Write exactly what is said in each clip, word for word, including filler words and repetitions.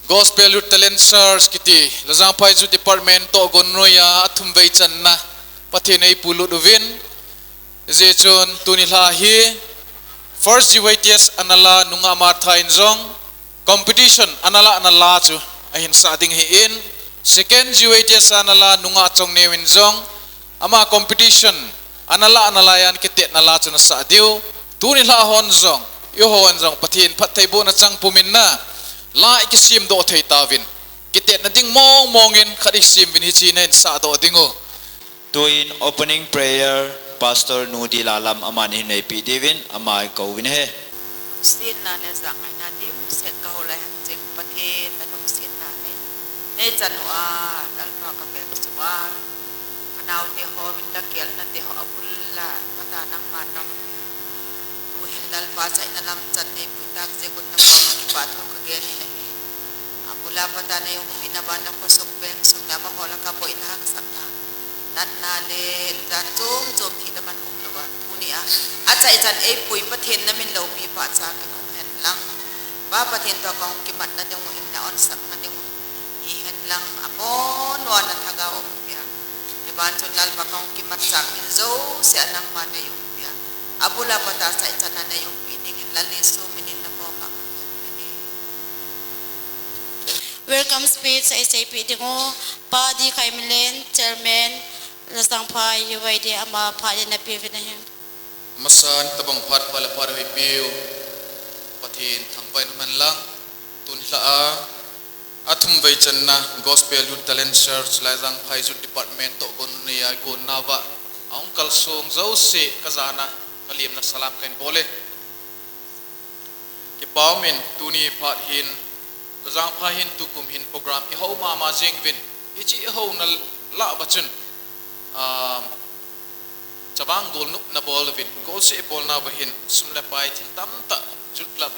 Gospel Youth Talent Search kiti, Lajangphai Youth Department toh gon noiya athum vei channa Pathen in eipuilut uvin. Hijeh chun tuni lha hi first G Y T S ana la Nungah Martha in jong competition ana la ana la chu ahin sah ding ahin, second G Y T S ana la Nungah Chongneo in jong ama competition ana la ana la a kitetna la chu ana sah diu. Tuni lha hon jong, eihon jong Pathen phattheibohna chang pumin na la ikisem doh thei tauvin, kitetna ding mong mong in khat ikisem uvin hiche nahin sah doh diu. Tuin opening prayer Pastor Nu Dila Lam aman ahin neipi diuvin ama ikouvin ahi. Lungsetna le jachat ngaina dimset kaho lai hang cheng Pathen, nalungsetna nei, neichan uva, Lalpa, kavel sunga kanaote hon, kakelnate ho abul a, Pathen nangman nang. Tuhin Lalpa, achaina lam chan neipui tah jeh un nakoma kipathu kagen in ahi. Abul a Pathen in eiumpi na ban, nakhosung veng sung le amaho lah a kaboina, kasapna, natna le jan chom chom thil aman umlouva, tunia achai chan eipui Pathen namin loupi pachat in um hen lang. Pa Pathen toh kahung kimatna ding u, hinna onsahna ding u hihen lang, abon uva na lhagao umpi a, hiban chun Lalpa, kahung kimat chan min jouse a nangman neiumpi a, abul a Pathen, achai chan a neiumpi dingin Lal Jesu minin nakoma kagen in ahi. Welcome speech eiseipeh diu, Pa D Khaimilen, Chairman, Lajangphai U Y D, ama phat in napeh uvin ahi. Amasan tabang phat pha le phat hoipi u Pathen thangvah in um hen lang. Tuni lha a athum vei channa Gospel Youth Talent Search Lajangphai Youth Department toh gon noiya gonna uva ahung kalsong jouse kajana kalemna salam kahin bol e. Kipa umin tuni phat hin, Lajangphai hin tukum hin program ihou mama jeng uvin, hiche ihouna lah uva chun, ah, chavang golnop nabol uvin, golseh ibolna uva hin sum le pai thil tamtah Youth Club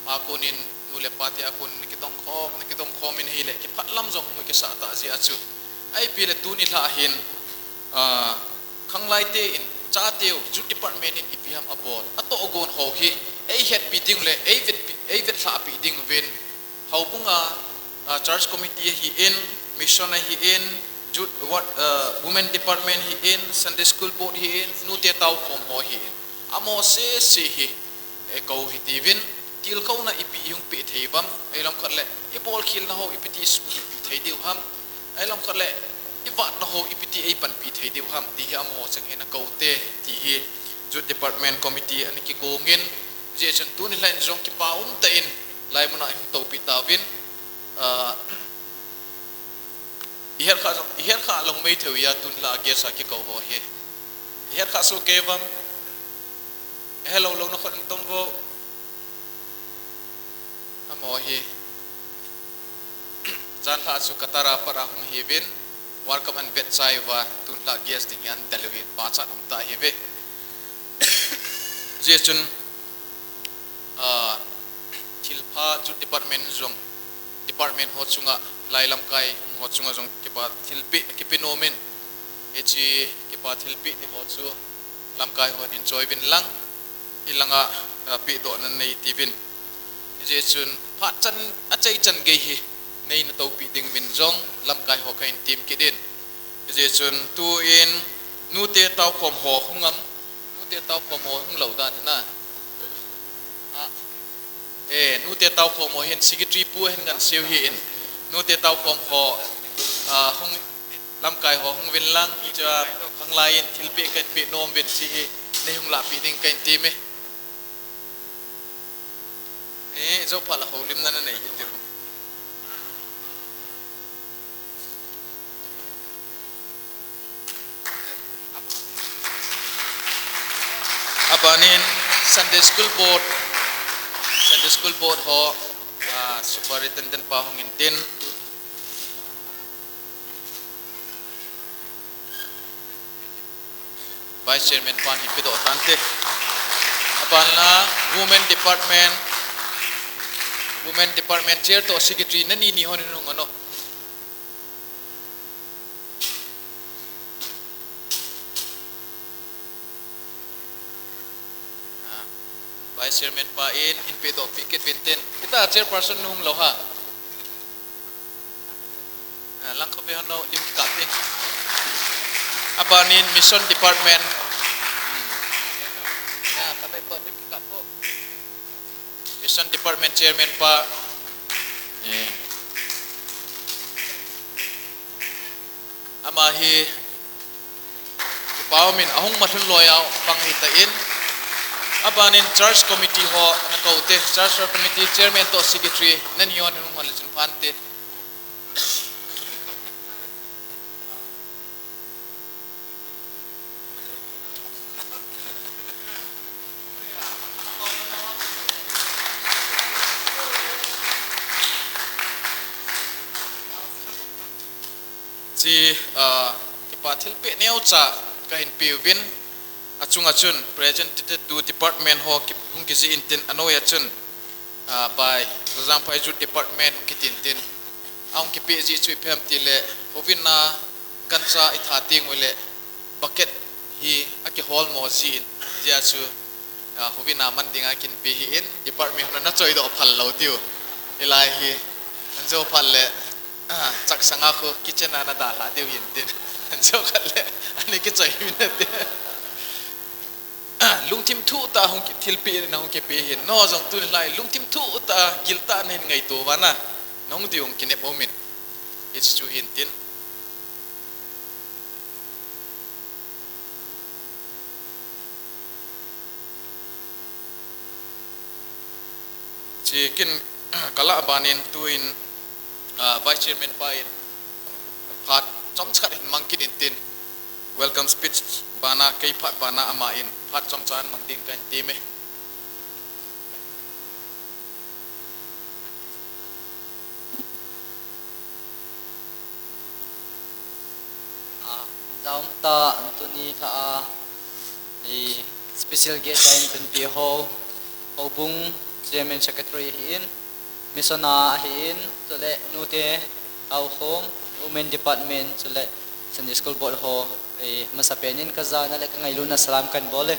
a konin, nu le pate a konin nakitong khom, nakitong khom in ahile, kipah lam jong hung kisah tah jeh a chu. Ipi le tuni lha hin, ah, khanglai te in, chate u, Youth Department in ipi ham abol, atoh gon ho hi eihetpi diu le eivetpi, eivetlhahpi diuvin, houbunga, ah, Church Committee ahin, Mission ahin, Youth, what, ah, Women Department ahin, Sunday School Board ahin, nute taokhom ho ahin, amaho sese hi eikou hitiuvin, tilkhouna ipi ihung peh thei uvam, ahilam khat le ibolkhelna ho ipi ti isuhilpi thei diu ham, ahilam khat le ivatna ho ipi ti eipanpi thei diu ham, ti hi amaho cheng hi nakou te, ti hi Youth Department Committee ana kigong in, hijeh chun tuni lha in jong kipa umtah in hilai muna ihung toupi tauvin, ah, ihet kha, ihet kha lou maithei uva tuni lha a guest a kikou ho hi. Ihet kha soh kei uvam. Hello, lou nakhut in tong vo. Amaho hi. Jan lha chu Qatar a pat a hung ahiuvin, World Cup ahin vetchai uva, tun lha guest ding hi ahin del uvin, pachat umtah ahiuve. Hijeh chun, ah, thilpha Youth Department jong, department ho chunga, lai lamkai hung ho chunga jong kipa thilpeh, kipe nom in, hiche kipa thilpeh ti ho chu lamkai hon hin choi uvin lang, hilanga, ah, pehdohna nei tiuvin. Hijeh chun phat chan, achai chan gei hi neina toupi ding uvin jong lamkai ho kahin tem kit in. Hijeh chun tuin nute taokhom ho hung am, nute taokhom ho hung lou dan hina. Ha? Eh, nute taokhom ho hin secretary pu hin nganseu hih in. Nute taokhom ho, ah, hung, lamkai ho hung uvin lang, hichea khanglai in thilpeh kahin peh nom uvin, hiche hi neihung lahpeh ding kahin tem e. Eh, jou phat la houlimna nanei hih diu. Abanin Sunday School Board, Sunday School Board ho, ah, Superintendent pa hung intin. Vice Chairman pan hin pedoh tante. Aban la Women Department, Women Department Chair toh Secretary nani ni hon hin hung ano. Ah, Vice Chairman pa in, hin pedoh peh kit uvin tin. Hitia Chairperson nu hung lou ha. Lang kho pe hon lim kikap te. Abanin Mission Department. Ya, khat pe po lim kikap po. Mission Department Chairman pa. Eh. Ama hi kipa umin ahung mahlun loi a pang hita in. Abanin Church Committee ho na kou te, Church Committee Chairman to Secretary, nani hon hung hon le chun phan te. Chi, ah, kipa thilpeh neocha kahin peuvin, achunga chun present to department ho ki, hung kijih intin, anoiya chun, ah, by Lajangphai Youth Department hung kitin tin. Ahung kipeh jih chu ipi ham tile, hovin a gancha itha teng ule bucket hi akihol mo jin, hijeh chun, ah, hovin a man dinga kin pe hi in, department hon na choi doh phal lou diu. Hilai hi, an jo phal le, ah, chaksanga khu kitchen a na dalha diu hin tin. An jo khat le, ani kichoi hi na tin. Lungthim thuh tah a hung ki, thilpeh in na hung kipe hin. Nangho jong tuni lai lungthim thuh tah a giltah na hin ngaito vana, nahung diu hung kinep umin. Hichu hin tin. Chi kin kalah banin tuin, ah, Vice Chairman pa in phat chomcha khat hin mang kit intin, welcome speech bana, kei phat bana ama in phat chomcha an mang ding kahin teme. Ah, jaum ta tuni kha a, i special guest a in tunpi ho, Houbung Chairman Secretary hi in, Mission a hi in, chule nute, aukhom, Women Department, chule Sunday School Board ho, i masapen in ka jana le ka ngailutna salam kan bol e.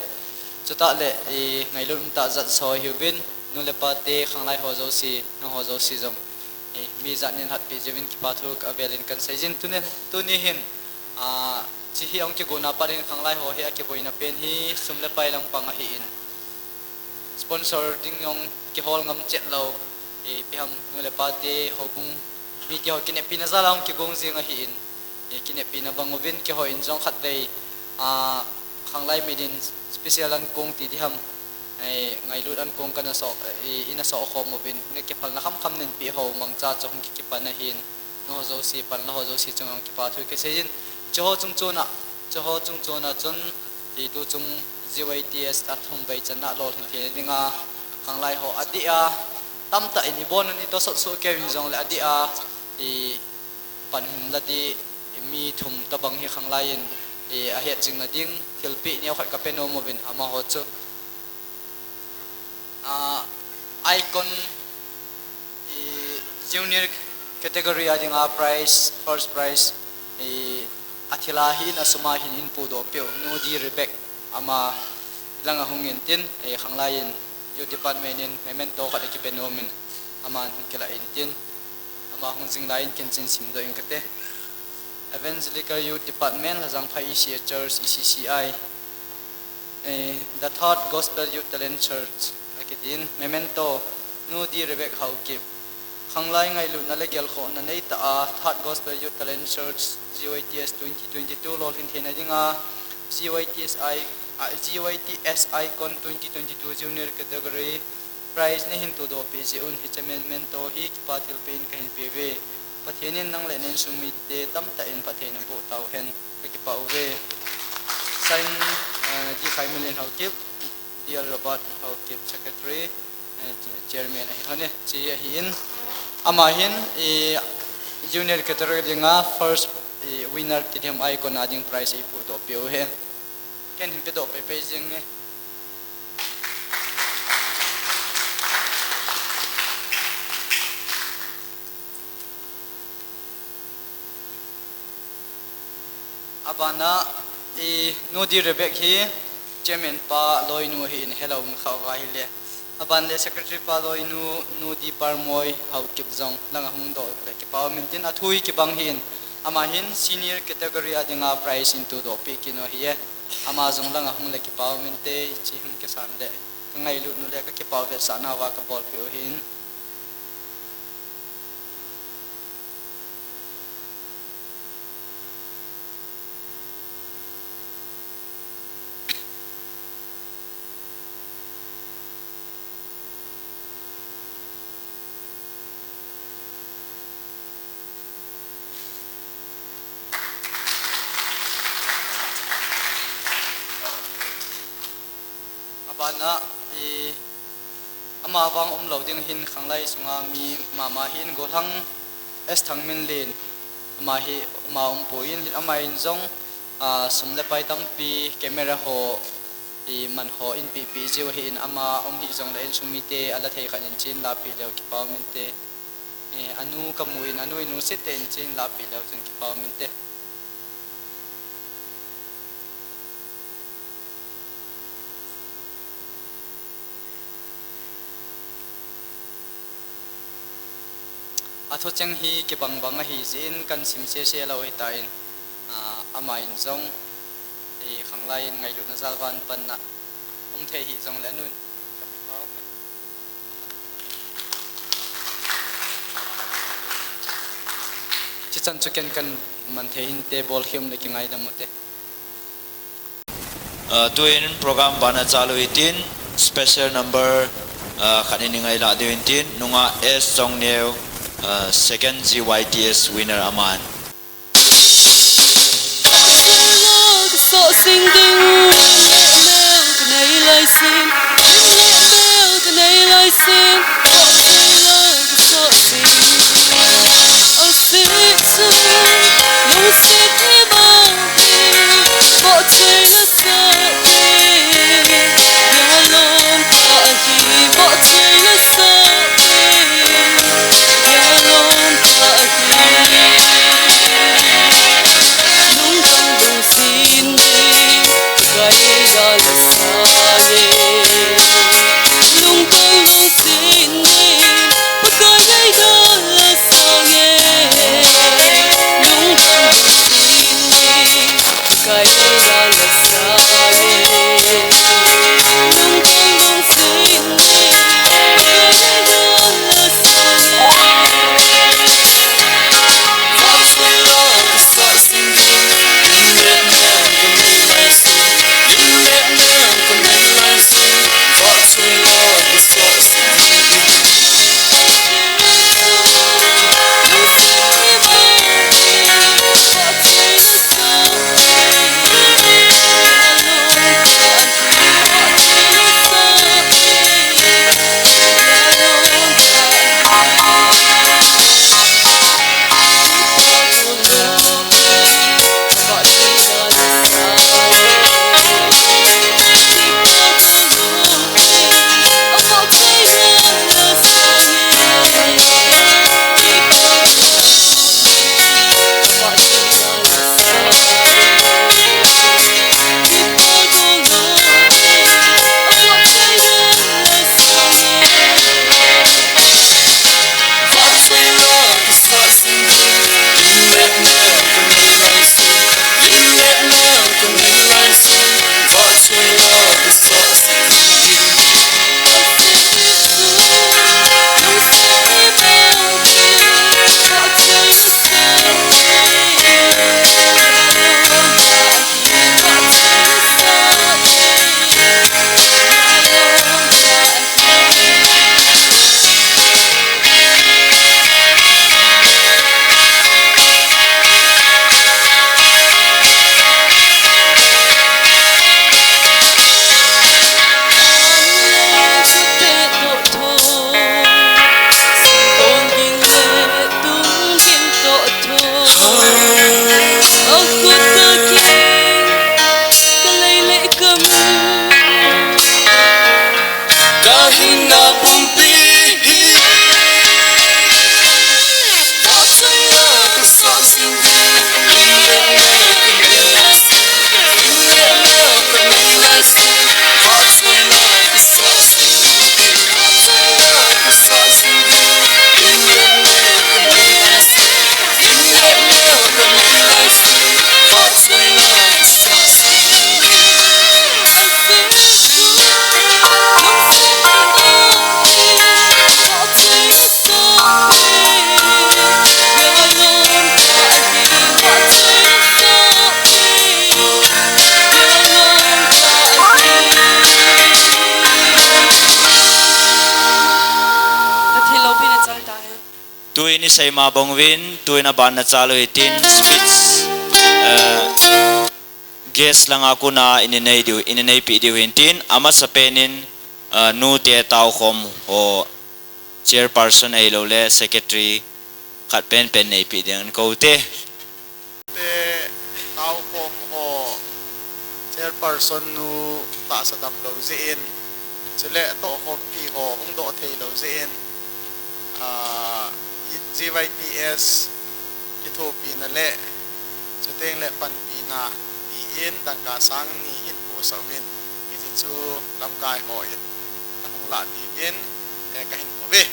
Chutah le, i ngailut umtah jat so hiuvin, nu le pa te, khanglai ho jouse, nangho jouse jong. Eh, mi jat nin hatpi jiuvin kipa thu ka avelin kan seijin tuni, tuni hin, ah, chi hi ahung kigona pat in khanglai ho hi akiboina pen hi sum le pai lampang ahi in. Sponsor ding jong kihol ngam chet lou. Eh, ipi ham nu le pa te houbung mi kihol kinepina jal a hung kigong jing ahi in. Eh, kinepina bang uvin kihol in jong khatvei, ah, khanglai midin special an kong ti diham. Ai, ngailut an kong kana so, i, ina so khom uvin, na kiphalna khamkham nin pi ho mangcha chu hung kikipan ahin, nangho jouse pan, nangho jouse chunga hung kipa thu kaseiyin. Chuho chungchona, chuho chungchona chun, i, tuchung G Y T S a thum vei channa lolhin theina dinga, khanglai ho adih a, tamtah in ibon un itosot soh kei in jongle adih a, i, panhim la di, mi thum tabang hi khanglai in, i, ahet jing na ding, thilpeh neo khat kape nom uvin amaho chu. Ah, icon, i, junior category a dinga prize, first prize, i, athil a hin asum a hin eipuidoh peh u, Nu D Rebek ama langa hung intin, i, khanglai in youth department in memento khat akipe nom in aman hung kila intin. Ama hung jing lai in ken chin simdoh ing kate. Evangelical Youth Department, Lhajangphai E C A Church, E C C I. Eh, The Third Gospel Youth Talent Search, akitin, memento, Nu D Rebek Haokip. Khanglai ngailutna le gelkhohna neitah a Third Gospel Youth Talent Search, G Y T S twenty twenty-two lolhin theina dinga, G Y T S I, ah, G Y T S Icon twenty twenty-two Junior Category, prize neihin puidoh peh jeh un hiche memento hi kipa thilpeh in kahin peuve. Pathen in nang le na insung mite tamtah in phatthei naboh tauhen, kakipah uve. Sign, eh, D Khaimilin Haokip, D L Robert Haokip, Secretary, eh, Chairman ahi lhon e. Hiche ahin, ama hin, i, junior category dinga first, i, winner ti diham icon a ding prize eipuidoh peh u ahi. Ken hin pedoh peipei jing e. Abana, i, Nu D Rebek hi chairman pa loinu ahin, helou um kha uva ahile. Aban le secretary pa loinu, Nu D Parmoi Haokip jong langa hung doh le kipa um intin, athu hi kibang ahin. Ama hin senior category a dinga prize in tudoh pi kino hi e. Ama jong langa hung le kipau minte, chi hung kisan le. Ka ngailut nu le ka kipau vetsahna uva ka bolpeh u hin. Abana, i, ama vang umlou ding hin khanglai sunga mi mama hin golhang S Thangminlen ama hi, ama umpoi in, ama in jong, a, sum le pai tampi camera ho, i, man ho in pipi jiu hi in ama um hi jong le in sumite ala thei khat in chin lapi leu kipau minte. E, anu kamu in anu in nungsit te in chin lapi leu chin kipau minte. A thucheng hi kibang bang ahi jin kan sim sese lou hitan, a, ama in jong, i, khanglai in ngailutna jalvan panna um thei hi jong le anun. Chichan chu ken kan man thei hinte, bol khom le kingaidam u te. Uh, tuin program bana chalu hitin special number, uh, khat in i ngailah diu hitin nungah S Chongneo, uh, second G Y T S winner aman. Tuin isei ma bang uvin, tuin aban na chalu hitin speech, eh, guest langa kona ini nei diu, ini neipi diu hintin, amasapen in, eh, nute tao khom ho chairperson ahilou le secretary khat penpen neipi ding kou te. Te tao khom ho chairperson nu tahsa damlou jeh in, chule tohkhompi ho hung doh theilou jeh in, ah, G Y T S kithopina le chuteng le panpina tiin dangka sang ni hin pohsah uvin, hiche chu lamkai hon nahung lah diuvin, eh, kahin kou ve.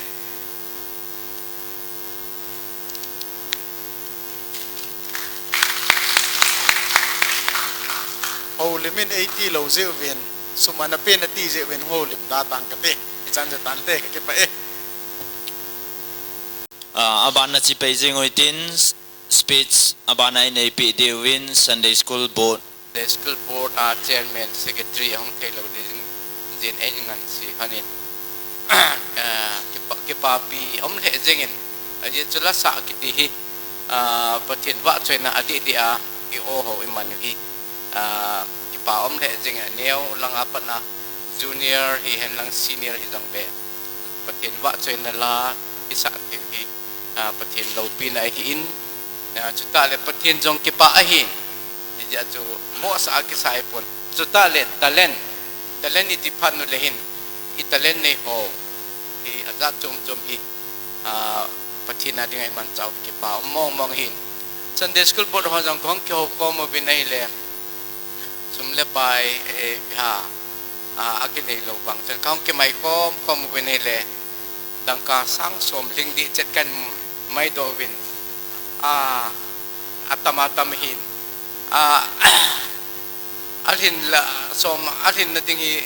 Houlim in eiti lou jeh uvin, sum ana pen ati jeh uvin houlim da tang kate, ichan ja tante, kakipah e. Ah, aban na chi pei jing uhitin, speech aban a ineipi diuvin Sunday School Board. Sunday School Board a chairman, secretary ahung theilou ding jin ei ngan si khanin. Ah, kipa, kipapi um lheh jingin, ajeh chu lasa kiti hi, ah, Pathen vahchoina adih dih a, i o ho i man u hi, ah, kipa um lheh jingin, aneo langa pat a junior hihen lang senior hijong le Pathen vahchoina la isah thei hi, ah, Pathen loupina ahin, ah, chutah le Pathen jong kipah ahin, hijeh a chu mohsah a kisah ahipon. Chutah le talent, talent iti phat u le hin, i talent nei ho hi ajat chom chom hi, ah, Pathen a dinga imanchah u kipa um mong mong hin. Sunday School Board ho jong kahung kihou khom uvin ahile, sum le pai, eh, ha, ah, akinei lou vang chun kahung kimai khom khom uvin ahile, dangka sang som lhing dih chet kahin mai doh uvin. Ah, atam atam hin. Ah, alhin la, som, alhin na ding hi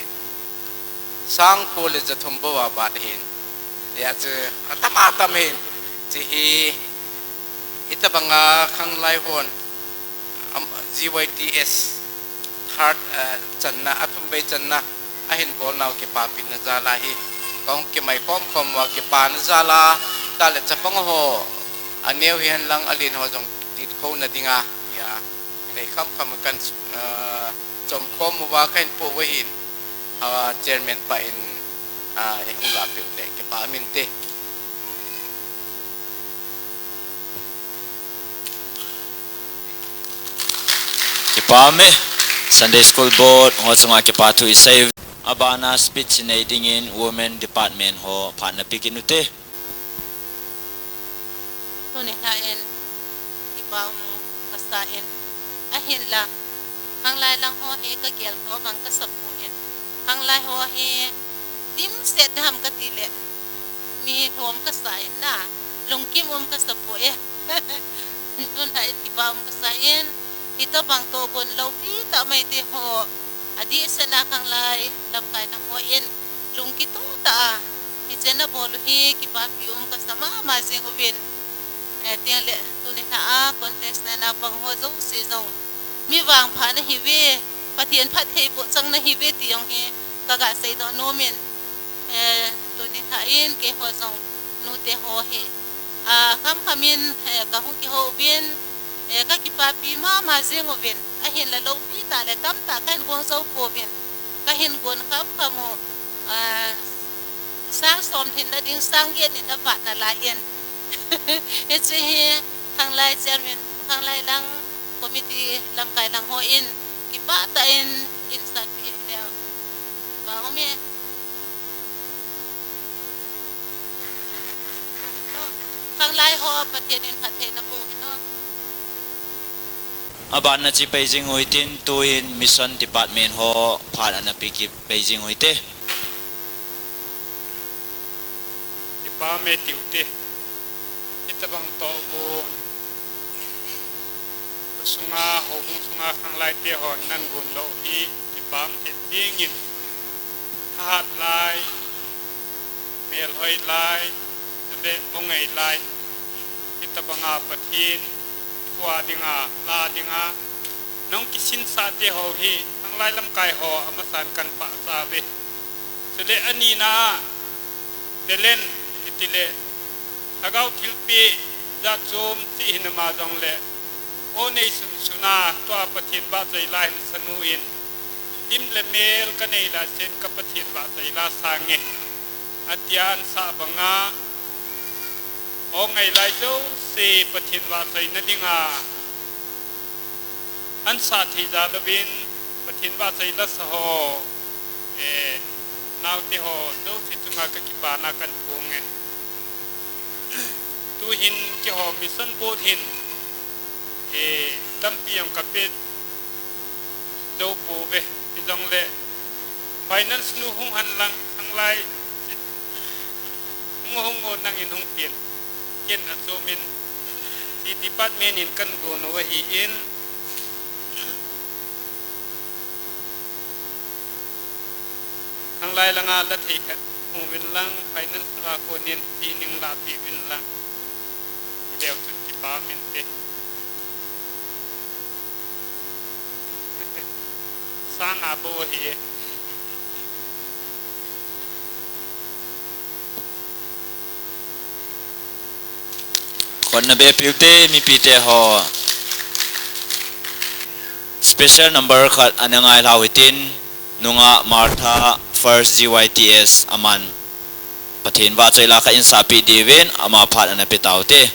sang ko le ja thum bou abat hin. Hijeh a chu atam atam hin. Hiche hi, hitabanga khanglai hon, am, G Y T S third, eh, channa, athum vei channa ahin bol nau kipapina jal a hi, kahung kimai khom khom uva kipana jal a, chutah le chapang ho, aneo hihen lang alen ho jong tilkhouna dinga, hia, nei kham kham a kan, eh, chom khom uva kahin po uva hin, ah, chairman pa in, ah, eihung lahpeh u le kipa um inte. Kipa um e, Sunday School Board ho chunga kipa thu isei. Abana speech nei dingin Women Department ho phat napeh kit u te. Tuni hin kipa um kasa in, ahinla, khanglai lang ho hi kagel tobang kasa poi. Khanglai ho hi dimset dam kati le, mi lhom kasa in na, lungkim um kasa poi. Tuni hin kipa um kasa in, hitabang tohgon loupi tah mai te ho, adehset a khanglai lamkai lang hon, lungkitoh tah a, hiche nabol u hi kipapi um kasa mama jing uvin. Eh, chuteng le tuni hin a contest na na pang ho jouse jong, mi vangpha nahiuve, Pathen phattheiboh chang nahiuve ti jong hi kaga seidoh nom in, eh, tuni hin keiho jong nute ho hi, ah, kham kham in, eh, kahung kihou uvin, eh, kakipapi mama jing uvin, ahinla loupi tah le tamtah kahin gon jou pouvin, kahin gon kham kham u, ah, sang som lhin na ding sang get ni na vat nalai in. Hiche hi khanglai chairman, khanglai lang committee lamkai lang hon kipah tah in, in sanpeh leu, kipa um e. Khanglai ho Pathen in phatthei naboh hen o. Abana chi pei jing uhitin, tuhin Mission Department ho phat ana peh kit pei jing uhite. Kipa um e tiu te. Hitabang tohgon, khosunga, houbung sunga khanglai te hon nagon doh u hi kipa um lheh jingin, thahat lai, melhoi lai, chule ongei lai, hitabanga Pathen thu a dinga, la dinga, nahung kisinsah te ho hi, khanglai lamkai ho amasan kan pahcha uve. Chule anina a, talent, itile, Lhagao thilpeh jat chom cheh hinama jongle, o nei sunsun a tua Pathen vahchoi la hin sanu in, lim le mel kanei lai sen ka Pathen vahchoi la sange, atia ansah banga, o ngai lai jouse Pathen vahchoina dinga ansah thei jal uvin, Pathen vahchoi la sa ho, eh, naote ho jouse chunga ka kipana kahin phong e. Tuhin keiho Mission Board hin, eh, tampi jong ka pe jou pouve, hijongle finance nu hung hen lang, khanglai hung, hung o, nangin hung pen, ken achom in, chi department in kahin gon u ahin, khanglai langa la thei khat hung uvin lang, finance a konin chi ning lahpeh uvin lang, hileu chun kipah inte. Sang a bou ahi. Khut na beh piu te, mipite ho. Special number khat ana ngai lhau hitin, nungah Martha First G Y T S aman Pathen vahchoi la khat einsahpeh diuvin ama phat ana pe taute.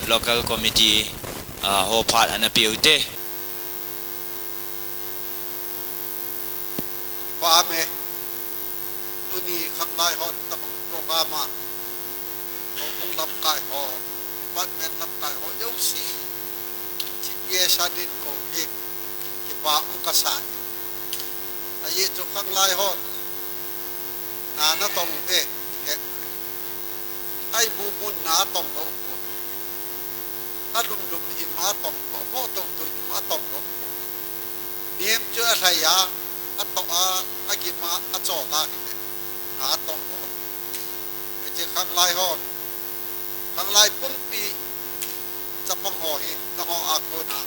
Local committee, ah, ho phat ana pe ute. Pa me, tuni khanglai hon tabang program a, houbung lamkai ho, department lamkai ho jouse, G P S a din kou hi, kipa um kasa e. Ajeh chu khanglai hon, na natong e, he. Ai bu mun na atong lou poi. Alum lum hima atong poi, mo to to hima atong lou poi. Mihem chu alhai a, atoh a, agim a, achol a hile, na atoh lou. Hiche khanglai hon, Khanglai pumpi chapang ho hi, nangho a kona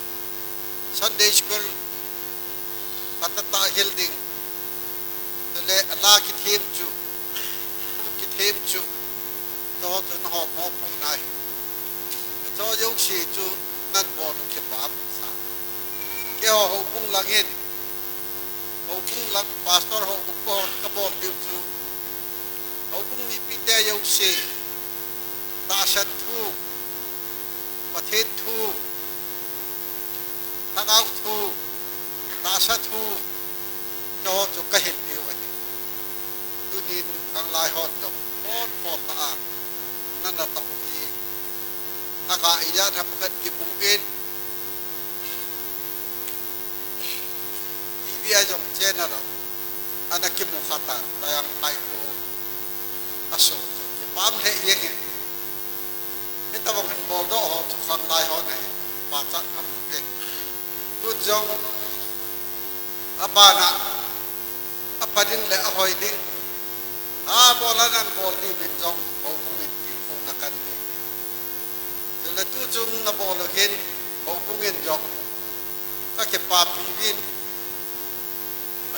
Sunday school phatah tah hil ding, chule ala kithem chu, thu kithem chu, chuho chu nangho mopohna ahi. Chuho jouse chu nabol u kipah sa. Keiho houbung langin, houbung lang pastor ho, houbung ho kabol diu chu, houbung mipite jouse, tahsan thu, Pathen thu, Lhagao thu, tahsa thu, chuho chu kahil diu ahi. Tunin khanglai hon jong, pon pon tah a, nana tao hi, aga ijat ham khat kimu in, TV a jong channel a ana kimu khat a, Tayang Paikhu a show chu kipah lheh jeng in. Hitabang hin boldoh ho chu khanglai hon ahi, pachat ham uve. Tun jong abana, apha ding le ahoi ding, abol a nabol diuvin jong houbung in tilkhouna kanei. Chule tuchung nabol u hin, houbung in jong kakipapi uvin.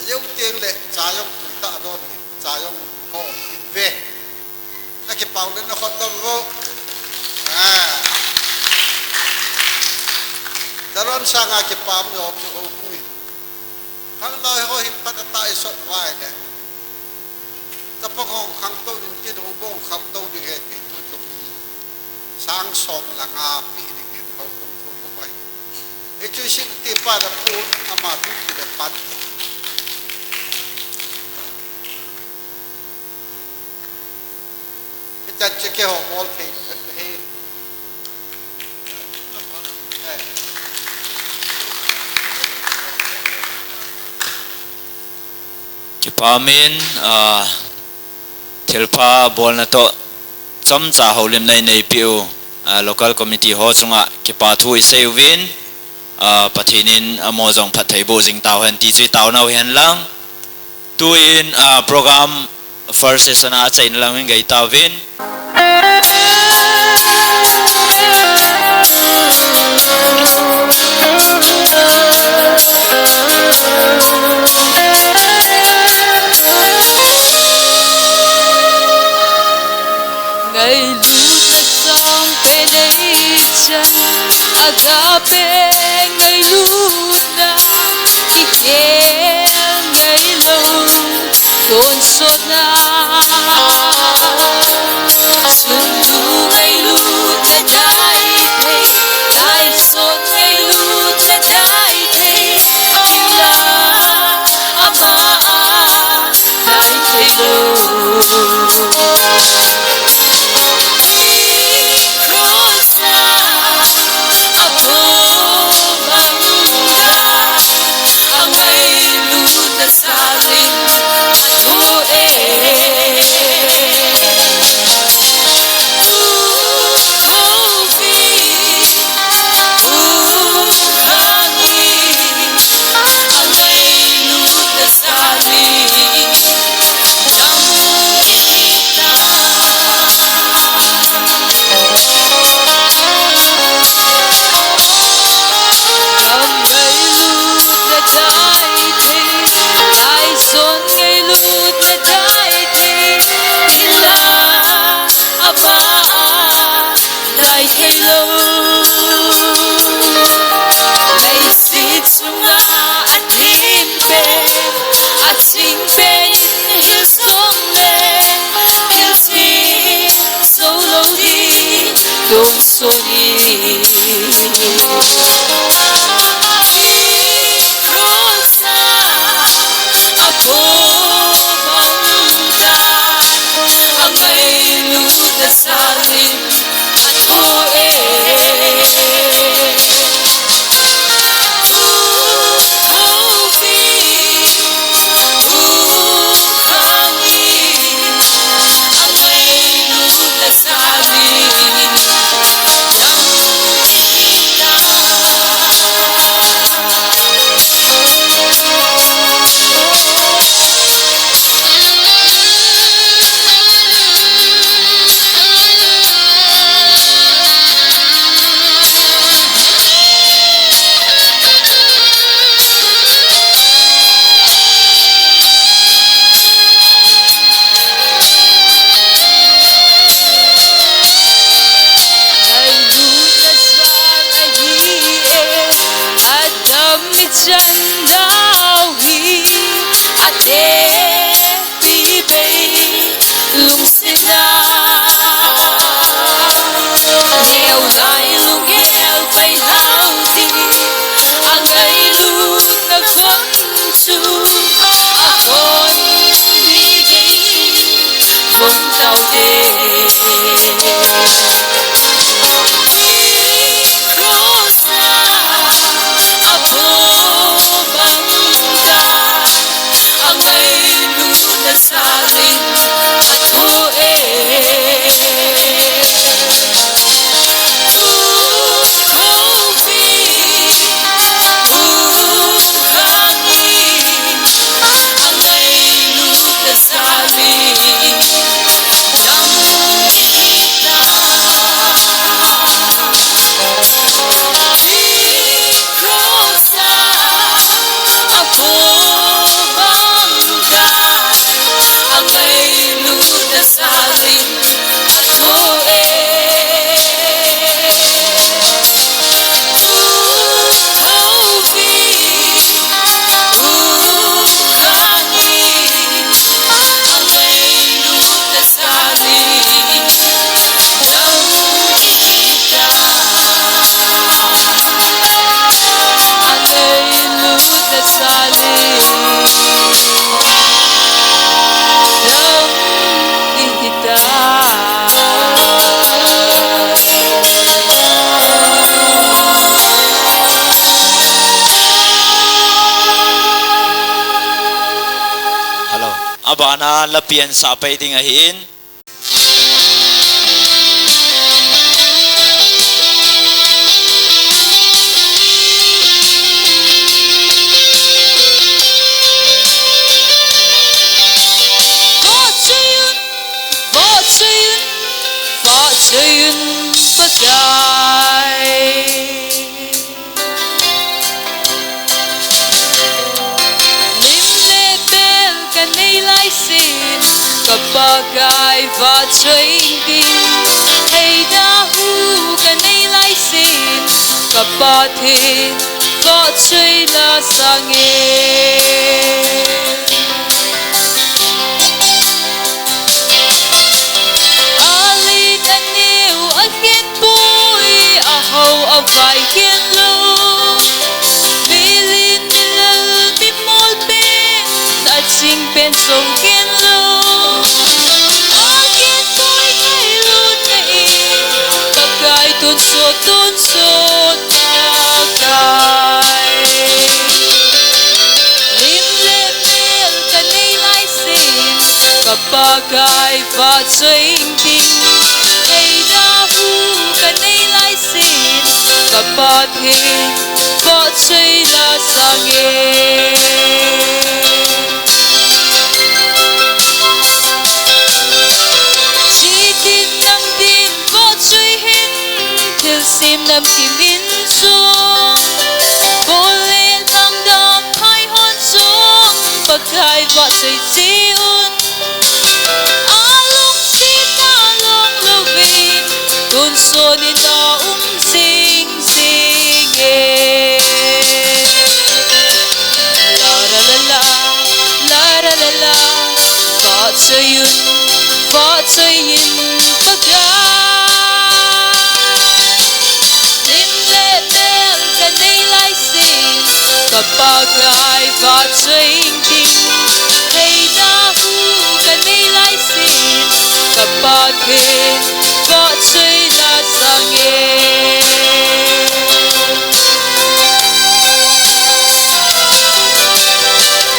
Ajou teng le cha jong tuitah don in, cha jong ho in ve. Nakipah u le nakhut dom vo. Ah. Daron sanga kipah um jo chu houbung in. Khanglai ho hin phatah tah isot uva ahile, chapang hung khangtou ding tin, houbung khangtou ding ahi ti tuchung hi sang som le nga pe dingin houbung thu thu ahi. Hichu sin ti pa le pun ama duty le pan. Hichan chu keiho bol thei ahi. Eh. Kipah um in, ah, thilpha bolna toh chomcha houlimna inei peh u, ah, local committee ho chunga kipah thu isei uvin, ah, Pathen in amaho jong phatthei boh jing tauhen ti chu itao nau hen lang. Tuin, ah, program first session a achaina lang in gei tauvin. Ngailutna song pe nei chan, agape ngailutna, i hel ngailou tonsotna. Sumlu ngailutna dai thei, taisot ngailutna dai thei, ila ama dai thei lou. Cross a, a pom a luna, a ngailutna sangin a thu e. Kipana la pian sa pai ding ahin. Vahchoiyun, vahchoiyun, vahchoiyun, Pakai. Lim le mel ka nei lai sin, ka Pakai vahchoi ding. Theina hu ka nei lai sin, ka Pathen vahchoi la sange. Alen aneo ahin poi, ahao avai khen lou. Velin milal mimol pen, aching pen jong khen lou. Ahin poi ngailut na in, Pakai tonsot, tonsot Pakai. Lim le mel ka nei lai sin, ka Pakai vahchoi ding. Theina hu ka nei lai sin, ka Pathen vahchoi la sange. Chitin nang din vahchoi hih in, thilsem namkim in jong. Bol le lhangdam phai hon jong, Pakai vahchoi cheh un. Alungsetna long louvin, tonsot in aum jing jing e. La ra la la, la ra la la, vahchoiyun, vahchoiyun Pakai. Lim le mel ka nei lai sin, ka Pakai vahchoi ding. Theina hu ka nei lai sin, ka Pathen vahchoi la sange.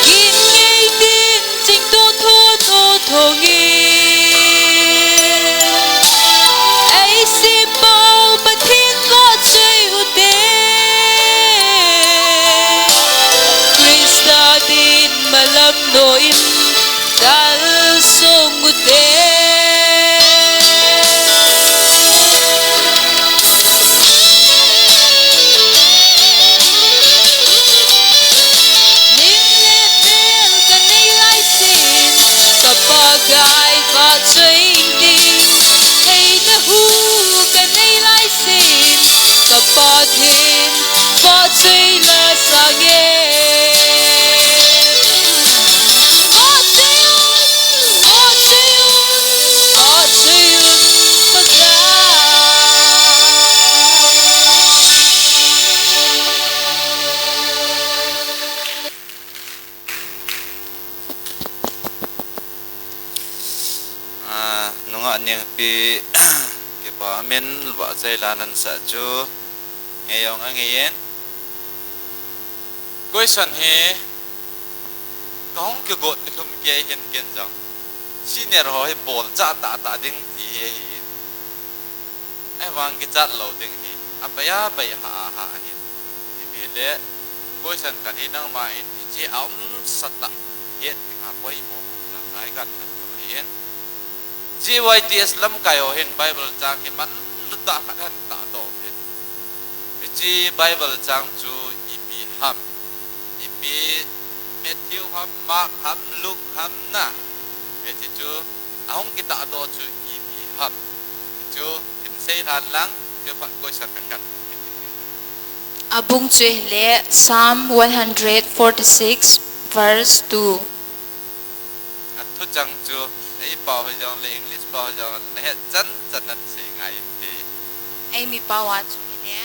Kin ngei tin chingtho tho tho tho nge. Ei sempau Pathen vahchoi u te. Christa din malam doh in kalsong u te. Lim le mel ka nei lai sin, ka Pakai vahchoi ding. Theina hu ka nei lai sin, ka Pathen vahchoi la sange. Vahchoi un, vahchoi un, vahchoi un, Pakai. Ah, nungah Nengpi, kipa min vahchoi la nasah chu ngei jong angei in. Question hi kahung kigot kilhum kei hin ken jong. Senior ho hi bolcha tah tah ding ti hi ahi in. Ahivang kichat lou ding hi. Abai abai ha ha hin. Ipi le question khat hi nangma in hiche aumsa tah het dinga poimo jong jai kan kan to hin. Hiche Y T S lamkai ho hin Bible chang hi manlu tah khat ahin tahdoh uvin. Hiche Bible chang chu ipi ham? Ipi Matthew ham, Mark ham, Luke ham na? Hiche chu ahung kitahdoh chu ipi ham? Hichu hin sei lhan lang, hichu phat question khat kan. Abung chu ahile Psalm one hundred forty-six verse two. Athu chang chu, eipao hijongle, English pao hijongle, nahet chan chan nan sei ngai inte. Eimi pao a chu ahile,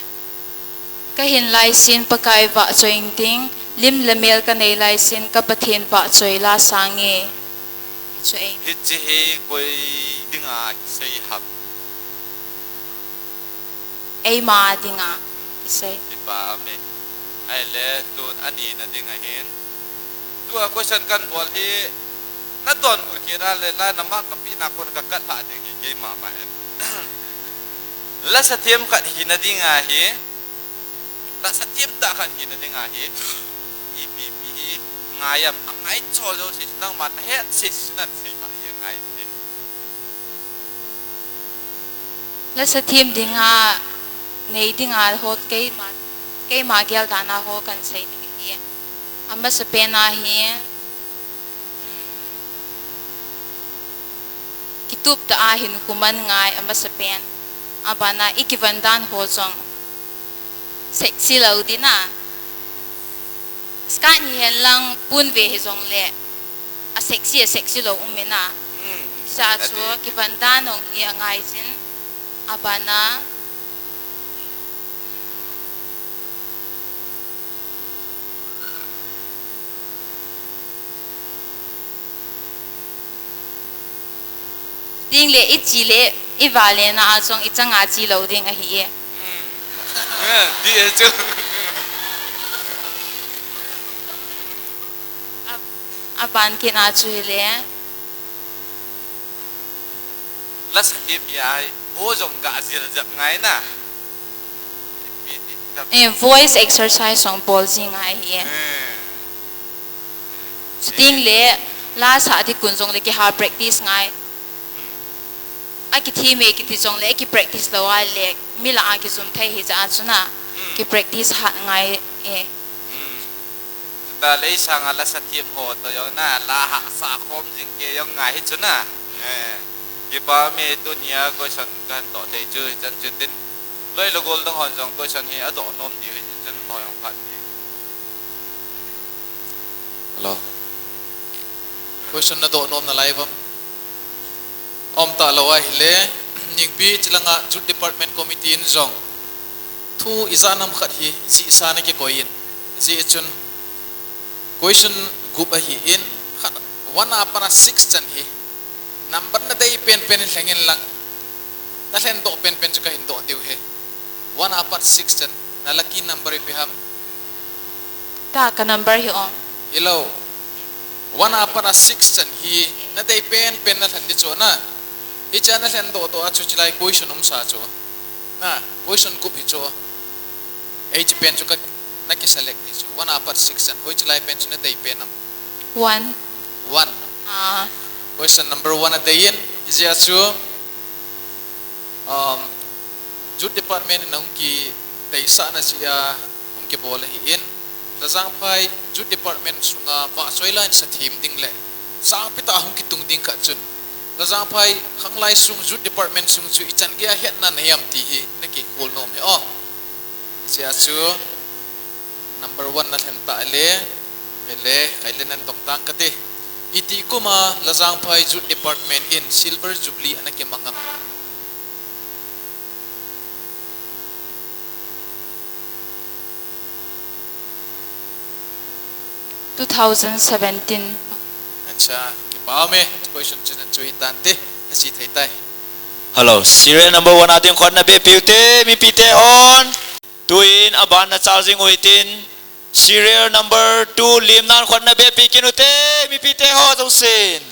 kahin laisin Pakai vahchoi inting, lim le mel kanei laisin ka Pathen vahchoi la sange. Hichu ei. Hiche hi koi dinga kisei ham? Eima dinga kisei. Kipa ume. Ahile tun anina dinga hin. Tua question kan bol hi Ka donbut kit a le la, nama ka pina kon ka kat lha ding hi keima pa in. Lasa themkhat hina ding ahi. Lasa themtah khat hina ding ahi. Ipi ipi hi ngai am, angai chol jouse, nangma nahet sese chu nan sei pha hi ngai ding. Lasa them dinga, nei dinga ho keima, keima gel dan a ho kan sei ding ahi. Amasapen a hi, um, kitup tah a hin human ngai amasapen. Abana i kivan dan ho jong sexy lou ding a. Skirt hi hen lang pun ve hi jongle, a sexy, a sexy lou um in a. Hmm. Sa chu, ati, kivan dan hong hi angai jin. Abana. Ding le i chi le, i va le na a jong i changa chi lou ding ahi e. Hmm. Eh, di e chu. A, aban kit na chu hile. Lasa them hi a, o jong ga jil jep ngai na. Eh, voice exercise jong bol jing ngai hi e. Eh. Chuting le, lasa ding kun jongle kiha practice ngai. A kithem e kiti jongle, ki practice lou a le, mi lah a kijum thei hi cha a chu na. Hmm. Ki practice hat ngai e. Hmm. Chuta lei sanga lasa them ho toh jong na, la hahsa khom jing kei jong ngai hi chu na. Eh, kipa me tunia question kan toh thei chu, hichan chu tin. Loi le gol dang hon jong question hi adoh nom diu hi chun noi jong phat hi. Hello. Question nadoh nom nalai uvam? Aum talou ahile, ningpi chilanga Youth Department Committee in jong thu ijat ham khat hi jihsa nakikoi in. Hijeh chun question gup ahin, khat, one a pat a six chan hi number nadei penpen in lheng in lang, nalhen doh penpen chu kahin doh diu ahi. One a pat six chan, na lucky number ipi ham? Ta ka number hi ong. Hilou. One a pat a six chan hi nadei penpen nalhen ding chu na. Hichea nalhen doh doh a chu chilai question umsa chu. Na, question gup hi chu. Hiche pen chu ka, naki select ding chu. One a pat six chan. Hoiche lai pen chu nadei pen ham? One. One. Ah. Question number one adei in, hijeh a chu, um, Youth Department in hung kideisahna jeh a hung kibol ahin, Lajangphai Youth Department sunga vahchoi la in sa them ding le jangpi tah a hung kitung ding khat chun, Lajangphai khanglai sung Youth Department sung chu ichan gei a hetna nei ham ti hi naki khol nom ahi o. Hijeh a chu number one nalhen tah le, vele, kei le nan dong tang kate. Itih kum a Lajangphai Youth Department in Silver Jubilee ana kimang ham? Two thousand seventeen. Acha, kipa ume, question chu nan chu hitante, asi thei tai. Hello, serial number one a ding khut na behpi ute, mipi te hon. Tuin aban na chal jing u hitin, serial number two lim nan khut na behpi kit ute, mipi te ho jousen.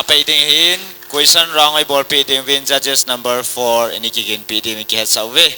Peh ding hin, question round a eibolpeh ding uvin, judges number four, ani kiginpeh ding uvin kihetsah uve.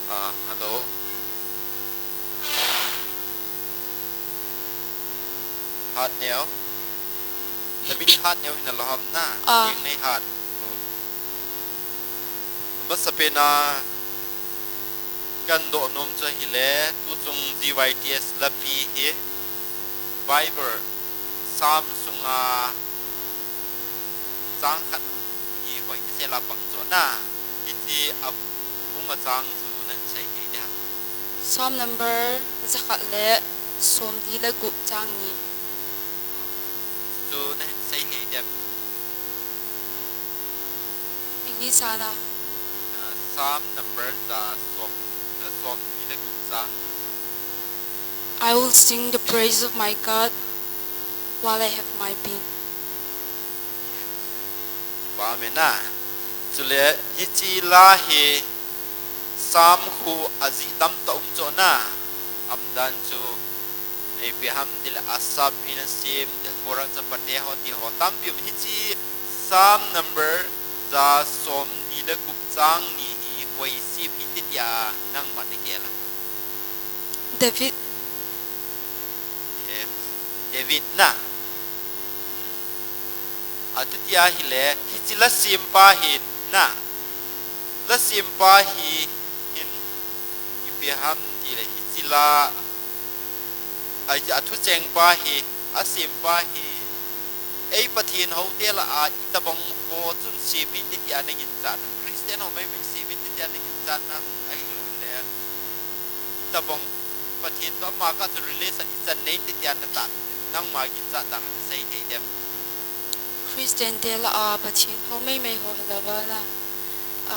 Ah, hello. Hat neo. Namin hat neo hina loham na. Ah. Ing nei hat. Basa pena kan doh nom chu ahile, tuchung G Y T S lapi hi Bible Psalm sunga chang khat hi hoi kisel a pang chu na, hiche a bung a chang chu nan sei thei dia. Psalm number jakhat le somli le gup chang ni. Chu nan sei thei dia. English a na. Ah, Psalm number ja som, ja somli le gup chang. I will sing the praise of my God while I have my being. Kipa mena. Chule hiche la hi Psalm khu ajih tamtah um chu na. Aum dan chu ipi ham tile Asaph in asem, Korah chapate ho ti ho tampi um. Hiche Psalm number ja somli le gup chang ni hi koi sem hi ti tia nangman nagel a? David. Okay. David na. Ati tia ahile, hiche la sempa hi na. La sempa hi Ipi ham tile hiche la, a, a thucheng pa hi, asem pa hi, ei Pathen houte lah a itobang ho chun sem inte tia naginchat, Christian ho maimai sem inte tia naginchat nam ahilou le, itobang Pathen toh ama kah chun relation ichan nei inte tia natah, nangma ginchat dan asei thei dem? Christian te lah a Pathen ho maimai ho hilouva na, a,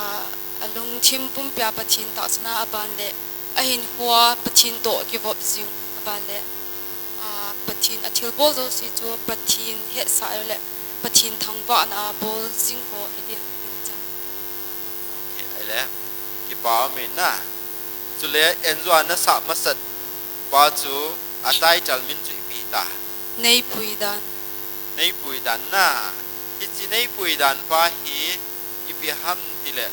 alungthim pumpia Pathen tahsan a, aban le ahinkhua Pathen toh kivop jing, aban le, a, Pathen athilbol jouse chu Pathen hetsah le Pathen thangvahna a bol jing ho hiding. Ahile, kipa umin na. Chule, enjoy nasah masat pa chu, a title min chu ipi ta? Neipui dan. Neipui dan na. Hiche neipui dan pa hi ipi ham tile,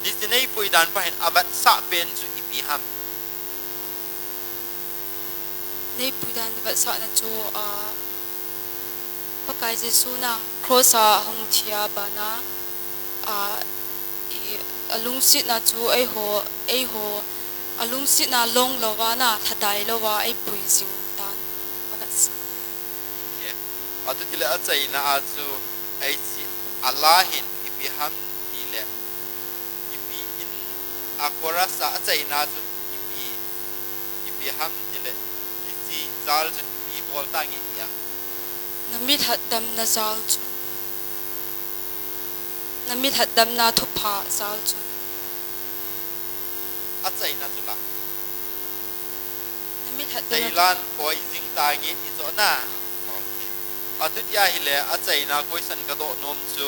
hiche neipui dan pa hin avetsah pen chu ipi ham? Neipui dan vetsahna chu, a, Pakai Jesu na cross a hung thia bana, a, i, alungsetna chu eiho, eiho, alungsetna long louva na, lhadai louva eipui jing tan. Avetsah. Okay. Atutile achaina a chu, hiche a la hin ipi ham tile, ipi in, a chorus a achaina chu ipi, ipi ham tile, hiche jal chu ipi bol tange tia? Namit lhatdamna jal chu. Namit lhatdamna thupha jal chu. Achaina chu la. Namit lhatdamna. Seilan poi jing tange ti chu na. Okay. Atuti ahile, achaina question kadoh nom chu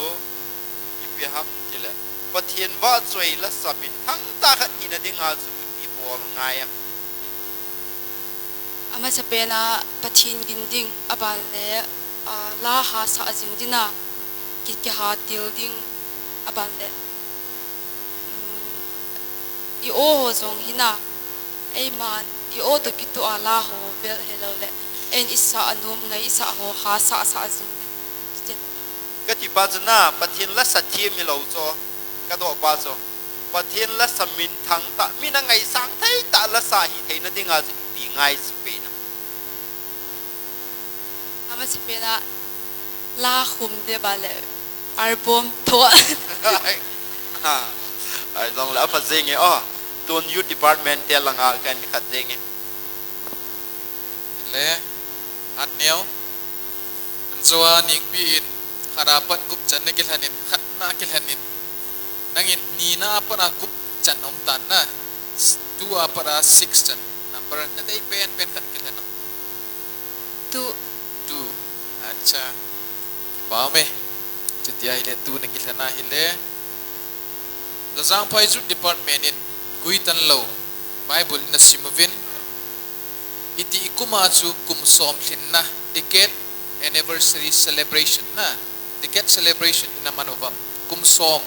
ipi ham tile, Pathen vahchoi lasa minthang tah khat hina dinga chu ipi bol ngai am? Amasapen a Pathen gin ding, aban le, a, la hahsa jing dinga, ki, kihatil ding, aban le, um, i-o ho jong hina, eiman i-o toh kitoh a la ho vel hilou le, eiin isah a nom ngai isah ho hahsa sah jing ding. Kati pa chu na, Pathen lasa them hilou chu, kadoh pa chu, Pathen lasa minthang tah, min angaisang thei tah lasa hitheina dinga chu ipi ngai chu pen am? Amasapen a la khum ding, aban le album thoh. Ha. Ahi jongle apha jenge, o. Tun youth department te langa kan khat jenge. Le, at neo. Anjoa ningpi in, khat a pat gup chan nakilhen in, khat nakilhen in. Nangin nina a pat a gup chan um tan na. Two a pat a six chan. Number nadei penpen khat kilhen o. Two. Two. Acha. Kipa ume. Chuti ahile two nakilhen ahile. Lajangphai Youth Department in guitan lou Bible in asim uvin. Iti ikum a chu kum som lhinna, decade anniversary celebration na, decade celebration ina man uvam. Kum som.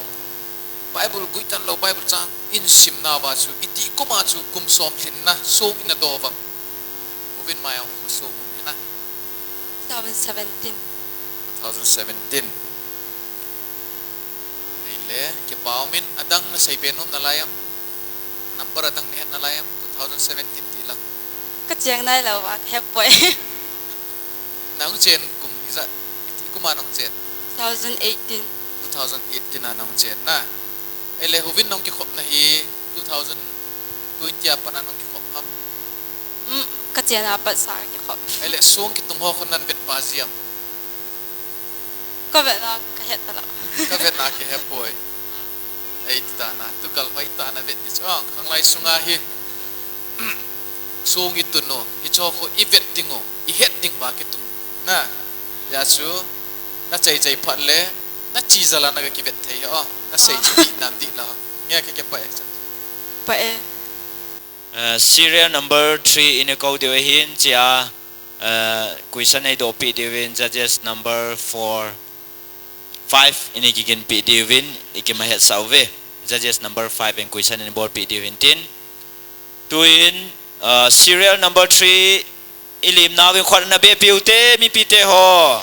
Bible guitan lou, Bible chang in simna uva chu, iti ikum a chu kum som lhinna song ina doh uvam? Uvin mai a kum som lhinna. Two thousand seventeen. Two thousand seventeen. Ahile, kipa umin, adang nasei be nom nalai am? Number adang nahet nalai am? Two thousand seventeen ti lang. Kacheng nailou va, kahe poi. Nahung chen kum ijat, iti kum a nahung chen? Two thousand eighteen. Two thousand eighteen a nahung chen na. Ahile, huvin nahung kikhopna hi two thousand twenty a pat a nahung kikhop ham? Um, kachen a pat sa kikhop. Ahile, song kitung ho khun nahin vet pa ji am? Kavet na kahe talou. Kavet na kahe poi. Eiti tana, tukal hoitah a navet ding chu, ah, khanglai sunga hi. Song itun u, hicheho khu ivet ding u, ihet ding uva kitung. Na, hijeh chun, nachai chai phat le, nache jal a naga kivet thei hi, o, nasei chu dih nam dih la. Nge kei kipah e. Pah e. Uh, serial number three in ikou diu ahin, chia, uh, question eidohpeh diuvin, judges number four, five in ikiginpeh diuvin, ikimahet sah uve. Judges number five in question in ibolpeh diuvin tin. Tuin, uh, serial number three, ilim nauvin khut nabehpeh ute, mipite ho.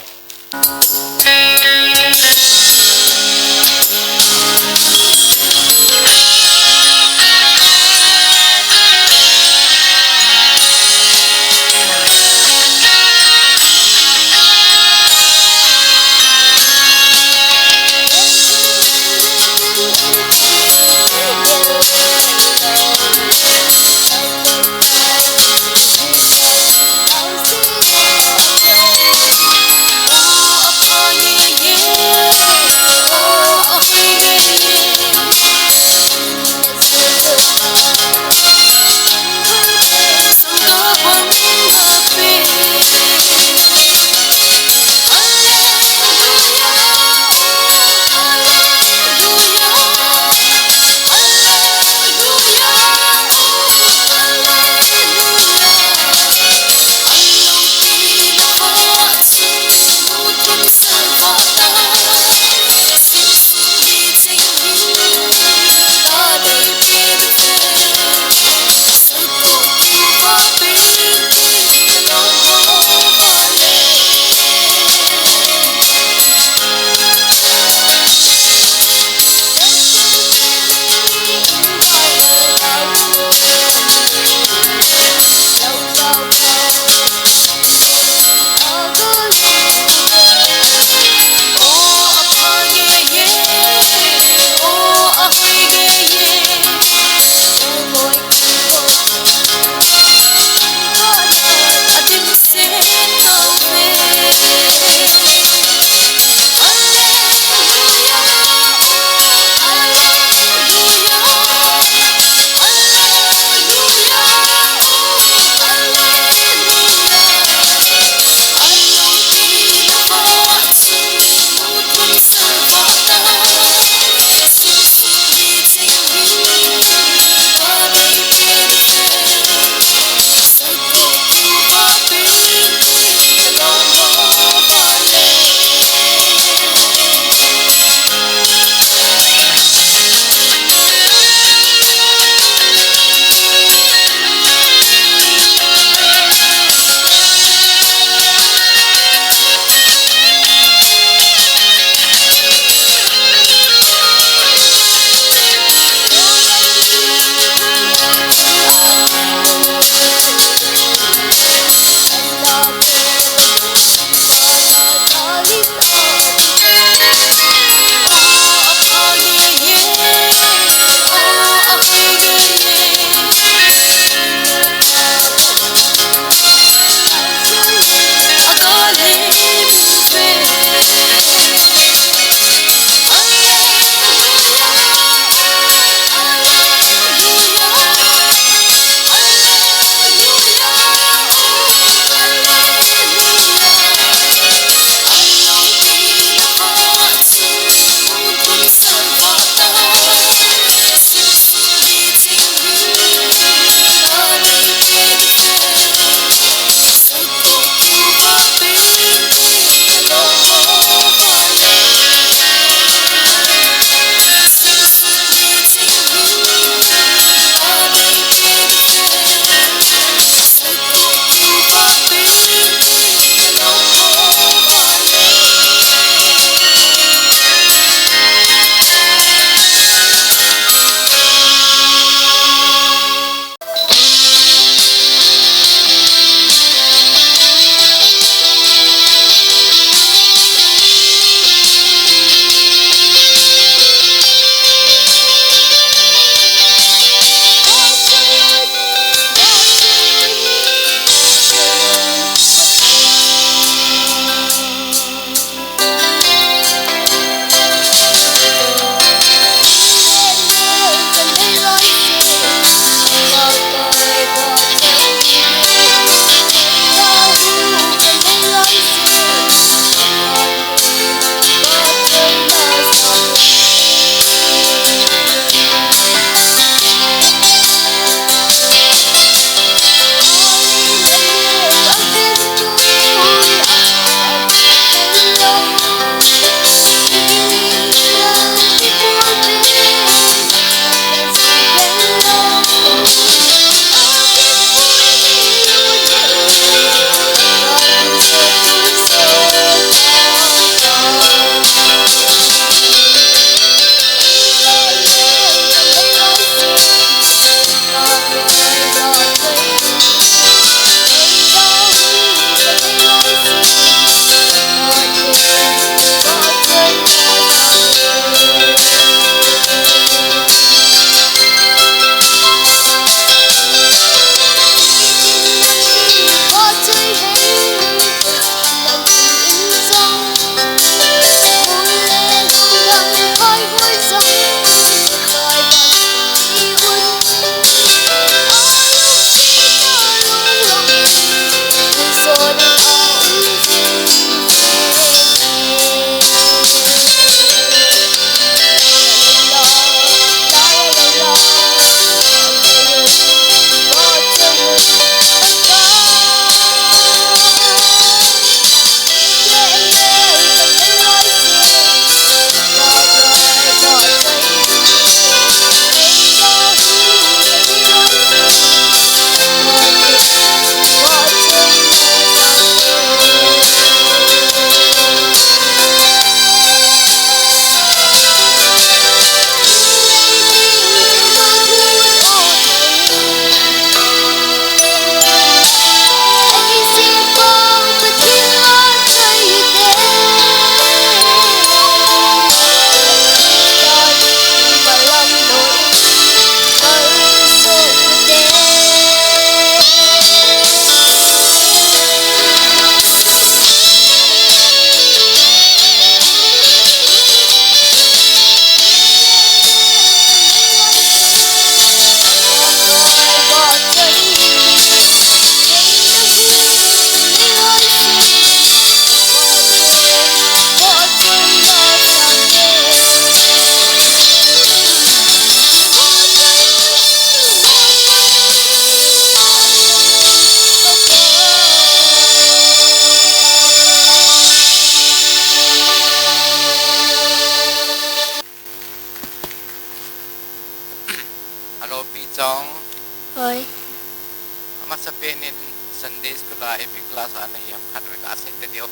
Sunday school a ipi class a nahi ham khat vei kasei tadiu.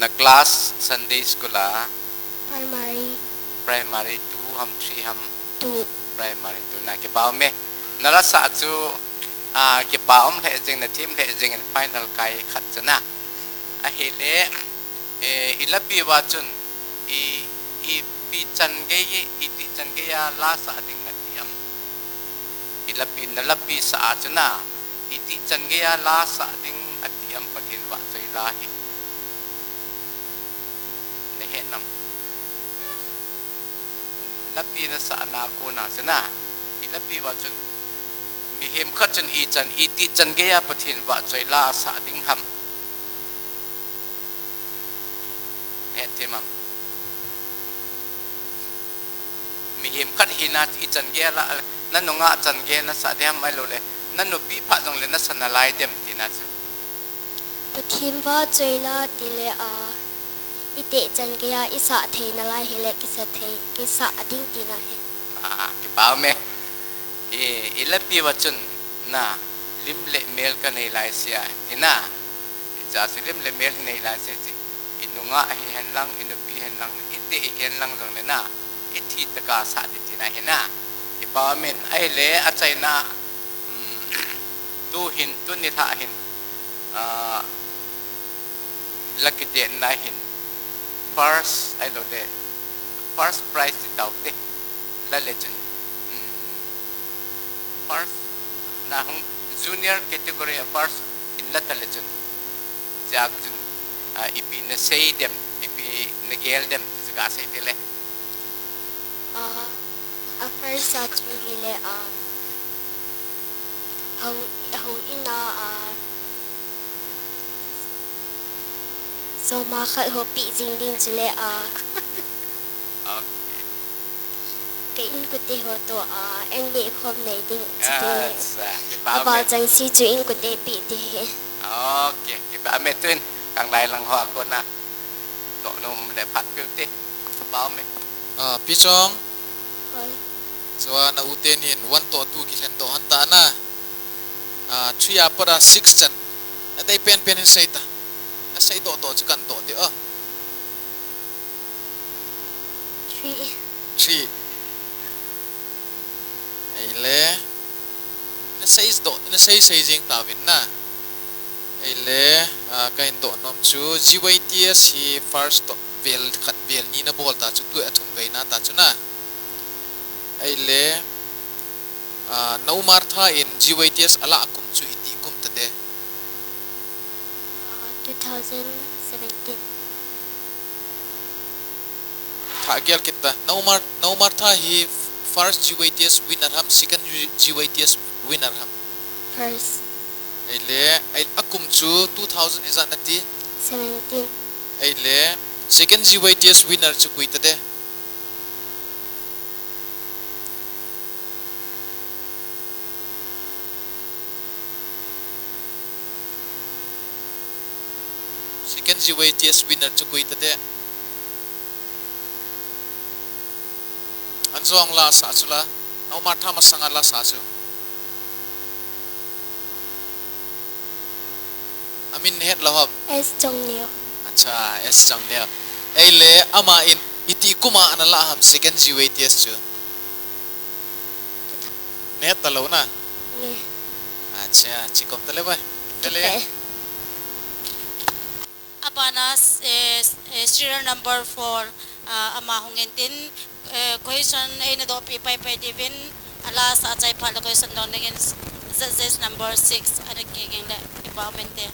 Na class Sunday school a? Primary. Primary two ham three ham? Two. Primary two na, kipa um e. Na la sa chu, ah, kipa um lheh jeng, na thim lheh jeng in final kai khat chu na. Ahile, eh, i lapi uva chun, i, ipi chan gei, iti chan gei a la sa ding ati am? I lapi, na lapi sa a chu na, iti chan gei a la sa ding ati am Pathen vahchoi la hi? Na he nam? Lapi na sa na ko na chu na, i lapi uva chun, mihem khat chun i chan, iti chan gei a Pathen vahchoi la sa ding ham? He thim am? Mihem khat hina i chan gei a la, na nungah chan gei na sa ding ham, ahilou le, na nupi phat jong le na sa nalai dem tina chu. Pathen vahchoi la ti le a, i teh chan gei a i sa thei nalai hile kisa thei, kisa ding tina he. Ah, kipa um e. I, i lapi uva chun na, lim le mel ka nei lai sia, tina. Hiche chu lim le mel nei lai sia chu, i nungah hihen lang, i nupi hihen lang, i teh hihen lang jong le na, i thi tah a sa ding tina hi na. Kipa um e, ahile achaina, um, tu hin, tuni lha hin, ah, la kidei na hin, first, ahilou le, first prize ti tau te. La le chun, um, first, na hung junior category a first in la ta le chun, chua chun, ah, ipi na sei dem, ipi na gel dem, chu kasei te le. Ah, a first a chu hile, ah, hou, houin a, ah, soma khat ho pe jing ding chule, ah, okay, ka inkote ho toh, ah, an neh khom nei ding chule. Yes, ah, kipa um e. Aval chang se chu inkote pe ding ahi. Okay, kipa um e, tun kanglai lang ho a kona doh nom le phat peh u te. Kipa um e. Ah, Pi Chong. Hoi. Chua na u ten hin one toh two kilhen doh hon ta na. Ah, three a pat a six chan. Na dei pen pen hin sei ta. Na sei doh doh chu kan doh ding o. Three. Three. Ahile, na sei doh, na sei sei jing tauvin na. Ahile, ah, ka hin doh nom chu, G Y T S hi first toh vel khat vel ni na bol ta chu, tua thum vei na ta chu na. Ahile, ah, na Umar tha in G Y T S a la kum chu iti kum ta de? Ah, two thousand seventeen. Tha gel kit ta. Na Umar, na Umar tha hi first G Y T S winner ham, second G Y T S winner ham? First. Ahile, ahile a kum chu two thousand ijat na ti? Seventeen. Ahile, second G Y T S winner chu koi ta de? Second G Y T S winner chu koi ta de? An jong la sa chu la. Na Umar tha masang a la sa chu. Amin het lou ham? S Chongneo. Acha, S Chongneo. Ahile, ama in iti kum a ana la ham second G Y T S chu? Na het ta lou na? Nge. Acha, chi kom ta le bai. Te le. Kipe. Abana, eh, eh, serial number four, ah, ama hung in tin, eh, question eina dohpi pai pai diuvin, a last a chai phat le question dong dingin, Z Z number six, ana kiging le, kipa um inte.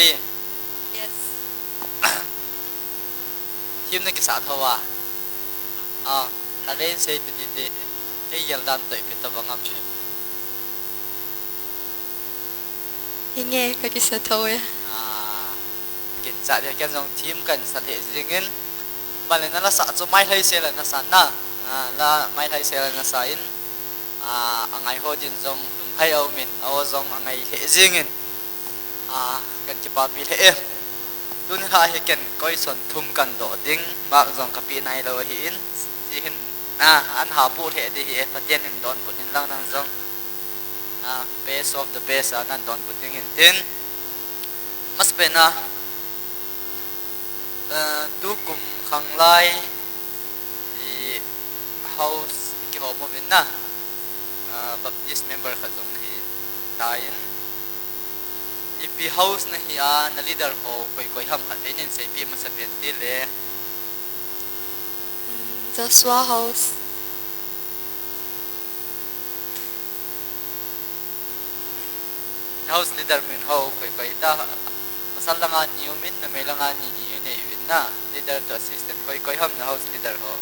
Yes. Thim na kisah tho a. Ah, a den sei ti ti ti. Kei gel dan toh ipi tabang am. Hinge ka kisa tho e. Ah, kin sa dia ken jong thim kan sa le jingin. Male na la sa chu mai lai se la na sa na. Ah, la mai lai se la na sa in. Ah, a ngai ho din jong lunghai a um in, a ho jong a ngai le jingin. Ah, kan kipapi le e. Tun kha hi ken koi son thum kan doh ding, mark jong ka pi nai lo hi in. Ji hin, ah, an ha pu le di hi e, Pathian in donbut in lang nang jong. Ah, best of the best, ah, nan donbut ding hin tin. Mas pe na, ah, tu kum khang lai, i house kihom uvin na, ah, Baptist member khat jong na hi ta in. Ipi house na hi a, na leader ho koi koi ham khat vei nin seipi masa pen ti le. Mm, Joshua House. Na house leader min ho koi koi ta. Pasal langa ni um in, numei langa ni ni nei uvin na. Leader to assistant koi koi ham na house leader ho.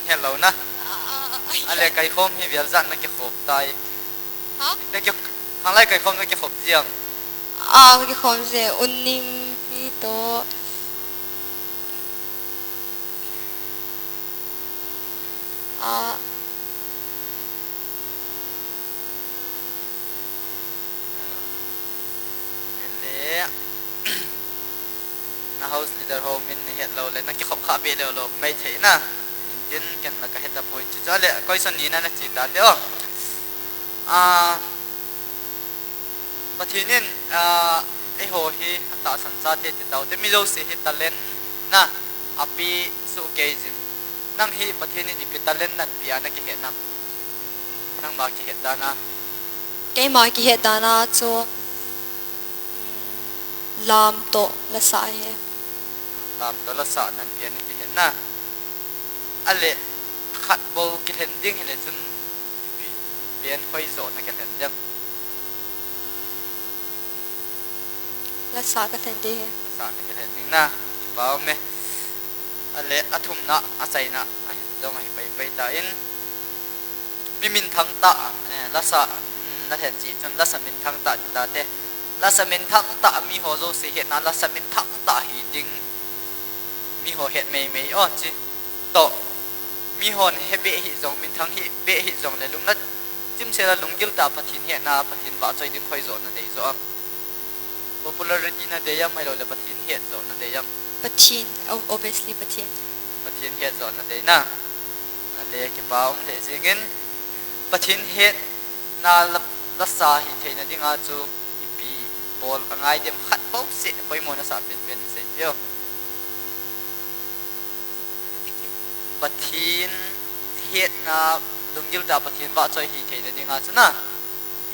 Hello na. Ah, ah, ah. Ale kai khom hi vial zan na ke khop tai. Ha? Na ke, khanglai kai khom na ke khop ziam. Ah, ke khom ze unning pi to. Ah. Ele, na house leader ho min ni het lo le, na kikhop kha be le lo, mai thei na. Tin ken la ka het a poi chu le, koi son ni na na chi ta te o. Ah, Pathen in, ah, eiho hi atahsan chate ti tau te, mi jouse hi talent na ape soh kei jin. Nang hi Pathen in ipi talent nan pe a na kihet nam? Nangma kihet dan a. Keima kihet dan a chu, mm, lam toh lasa hi. Lam toh lasa nan pe a na kihet na. Ale khat bou kilhen ding hile chun ipi pen khoi jo na kilhen dem? Lasa ka lhen ding hi. Lasa na kilhen ding na. Kipa um e. Ale athumna, achaina, ahi dong ahi pai pai ta in. Mi minthang tah, eh, lasa, mm, na lhen chih chun lasa minthang tah ti ta te. Lasa minthang tah mi ho jouse hetna lasa minthang tah hi ding. Mi ho het mei mei o chi. Toh. Mi hon he be hi jong, minthang hi be hi jong le lungna chimsel a lunggil tah Pathen hetna, Pathen vahchoi ding khoi jo na dei jo am? Popularity na dei am, ahilou le Pathen het jo na dei am? Pathen, o-, obviously Pathen. Pathen het jo na dei na. Ale kipa um le jingin Pathen hetna la, lasa hi theina dinga chu ipi bol angai dem khat bou se poimo na sa pen pen sei peh o. Pathen hetna, lunggil tah Pathen vahchoi hi theina dinga chu na,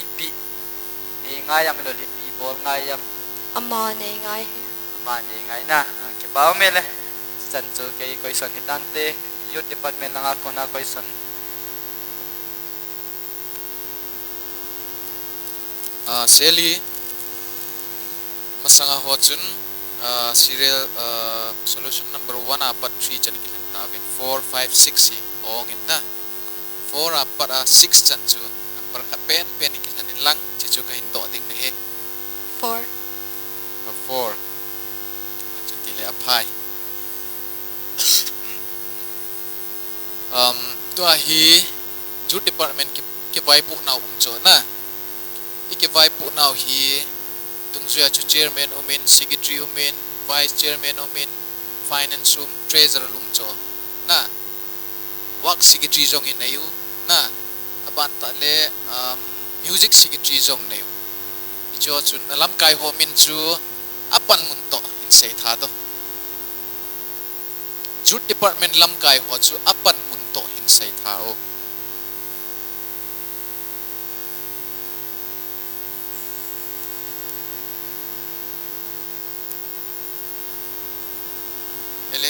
ipi nei ngai am, ahilou le ipi bol ngai am? Ama nei ngai hi. Ama nei ngai na, ah, kipa um e le. Chan chu kei question hi tan te, Youth Department langa kona question. Ah, Sally, masanga ho chun, ah, serial, ah, solution number one a pat three chan kilhen tauvin, four, five, six hi ong in na. Four a pat a six chan chu number khat pen pen kilhen in lang, chi chu kahin doh ding nahi. Four. Number four. Chuti le aphai. Um, tua hi Youth Department ki, kivaipoh nau um chu na. I kivaipoh nau hi, tungjuia chu chairman um in, secretary um in, vice chairman um in, finance um, treasurer um chu na. Work secretary jong i nei u na. Aban tah le, um, music secretary jong nei u. Hichu chu na lamkai ho min chu apan mun toh hin sei tha to. Youth Department lamkai ho chu apan mun toh hin sei tha o.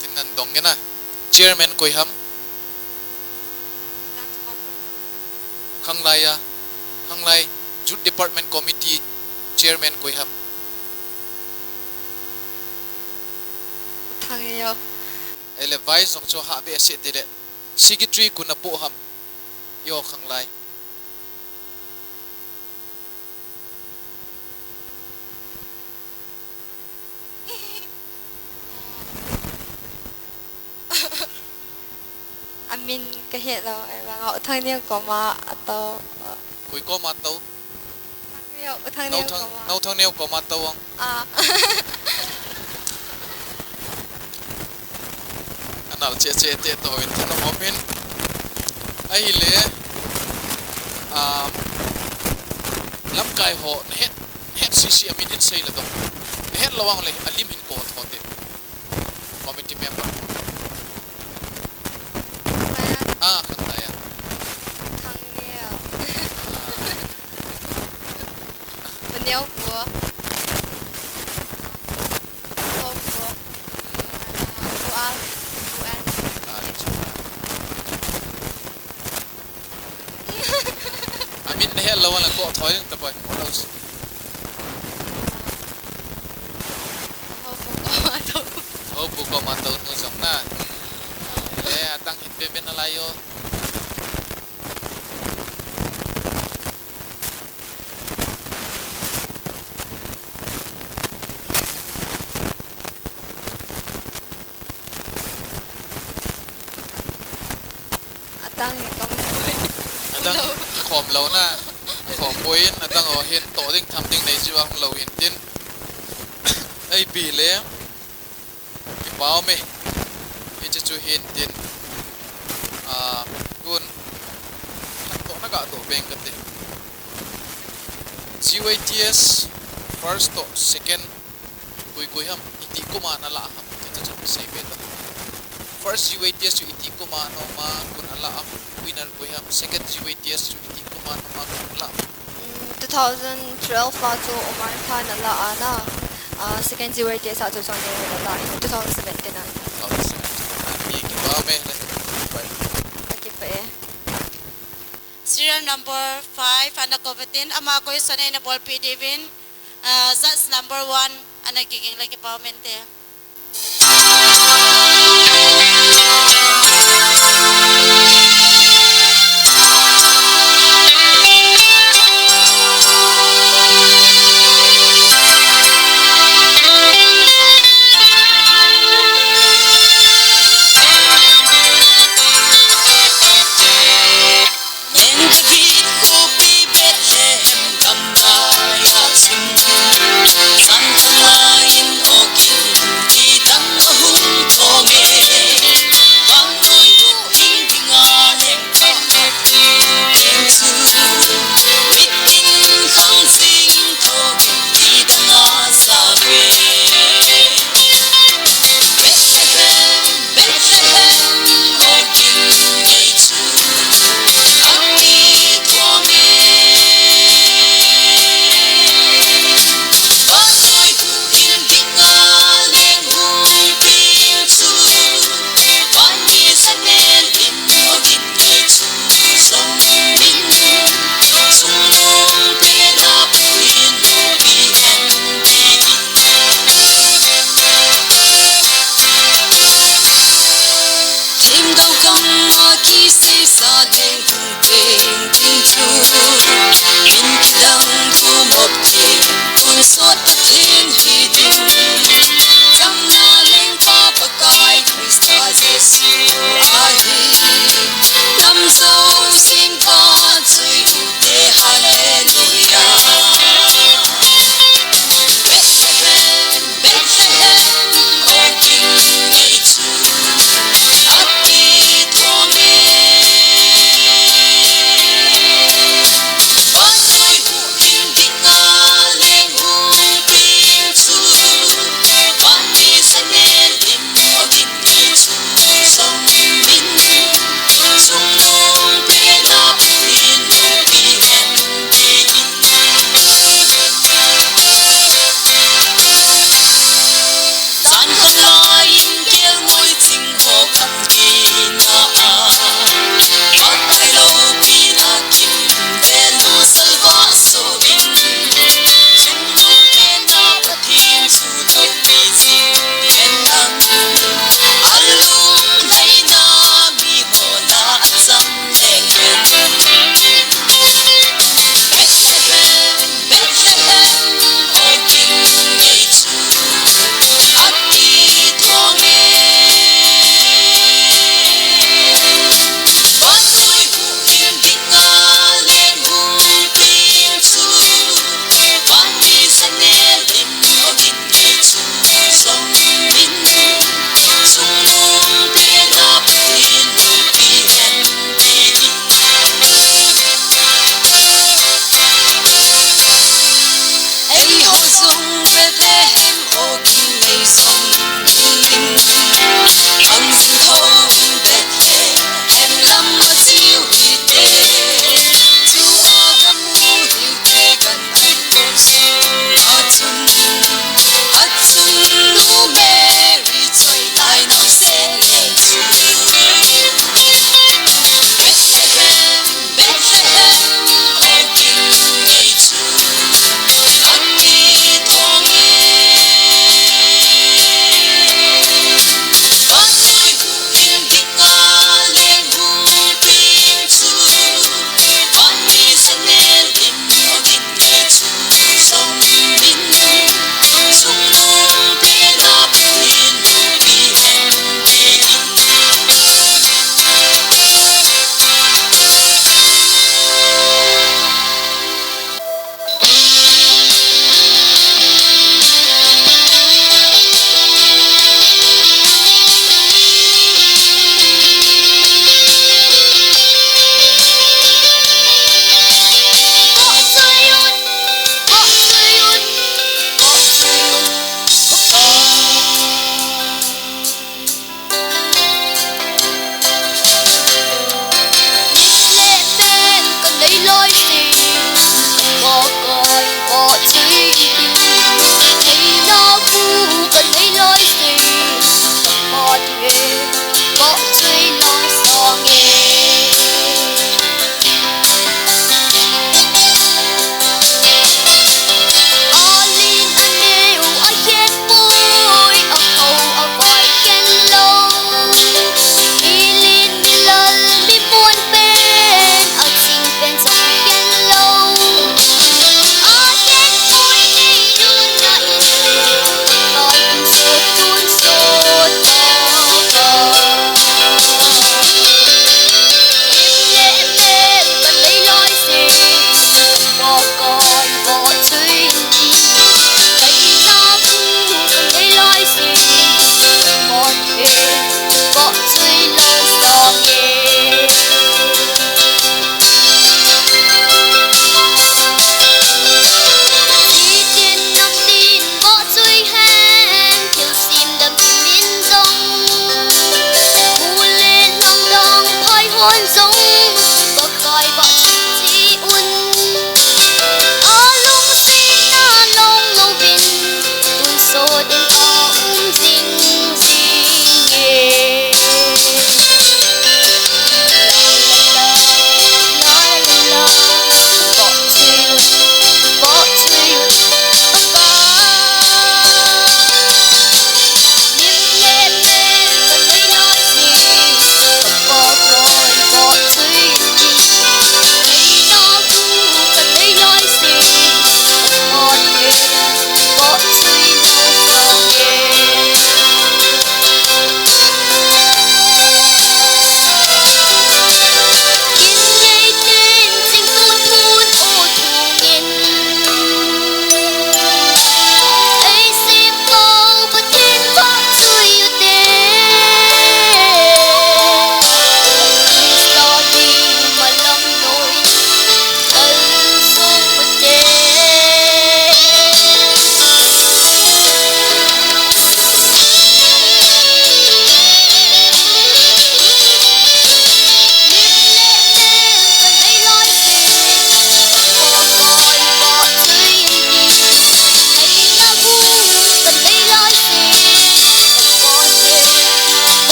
Tin nan dong nge na. Chairman koi ham? Khanglai a. Khanglai Youth Department Committee Chairman koi ham? Thang yo. Ele vice jong chu ha be se ti le. Secretary koi na po ham? Yo Khanglai. Amin kahe lou, ai vang, Thangniang koma atou. Koi koma tou? Thangniang, Thangniang koma. Nau Thangniang koma tou ang. Ah. Anal che che te to in thanom in. Ahile, um, lamkai ho nahet, nahet sisi amin hin sei le dong. Nahet lou ang le alim hin ko tho te. Committee member. Ah, Khanglai a. Thangniang. Ah. Maniao ko. Ko ko. Ko a. Ko a. Ah, amin nahet lou a la ko thoi ta pai. What else? Ho pu ko ma to. Ho pu ko ma to nu jong na. Le atang hin pe pe na lai yo. Atang hi kom. Atang khom lou na. Khom poi in atang o hin to ding tham ding nei jiu ang lou hin tin. Ei pi le. Kipah me. Hiche chu hin tin. Ah, tun. Khat to na ga to beng kate. G U A T S first to second. Koi koi ham, iti kuma na la ham, ti ta chu sei be ta. First G U A T S chu iti kuma na um a, koi na la ham, winner koi ham, second G U A T S chu iti kuma na um a, koi na la ham. Mm, two thousand twelve a chu Omar Khan na la a na, ah, second G U A T S a chu John Neu na la, two thousand seventeen a. Two thousand seventeen. Ani kipah me le. Kipah e. Serial number five, ana ko vetin, ama koi son e na bolpi diuvin. Ah, judge number one, ana kiging le kipah mente. Leng David khopi Bethlehem gamlaiya chun, Santana in ogin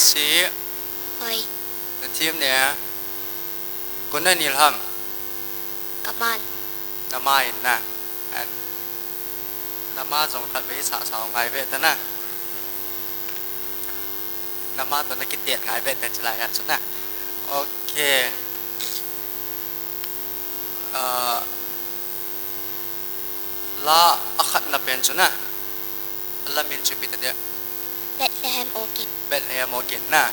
Let's see. Oi. Na team ne. Koi na nil ham? Kaman. Nama in na. And nama jong khat vei sa sa ngai ve ta na. Nama to na kitet ngai ve ta chilai a chu na. Okay. Ah, la a khatna pen chu na. La min chu ipi ta dia? Bethlehem Organ. Bethlehem Organ na.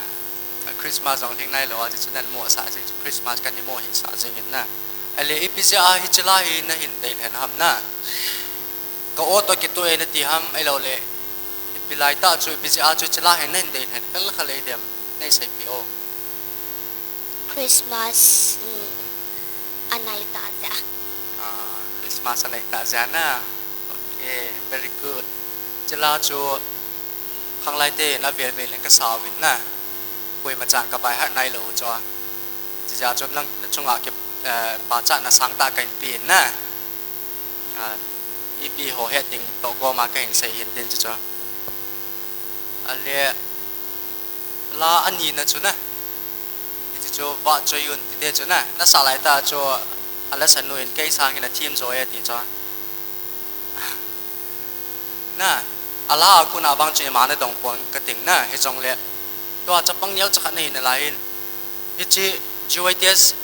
Christmas jong lhing nai lou a, chu chu nan mo sa jing chu Christmas kan hi mo hi sa jing in na. Ale ipi jeh a hiche la hi na hin dei lhen ham na. Ka o to kitoh e na ti ham, ahilou le. Ipi lai ta chu, ipi jeh a chu hiche la hi na hin dei lhen khel khel ei dem. Nei sei pi o. Christmas, um, anai ta jeh a. Ah, Christmas anai ta jeh a na. Okay, very good. Hiche la chu khanglai te na vel vel in ka sa uvin na. Koima chan ka bai hat nai lou chu a. Hiche jeh a chu nang na chunga ki, eh, pachat na sang ta ka in pi in na. Ah, ipi ho het ding toh koma ka hin sei hin tin chu chu. Ale la ani na chu na. Hiche chu Vahchoiyun ti te chu na. Na sa lai ta chu a la sa nu in kei sang in a thim jo e ti chu. Na, a la a kon a vang chu ima na dong pon ka ting na, hijongle. Tua chapang neo cha khat na hi na lai in. Hiche G Y T S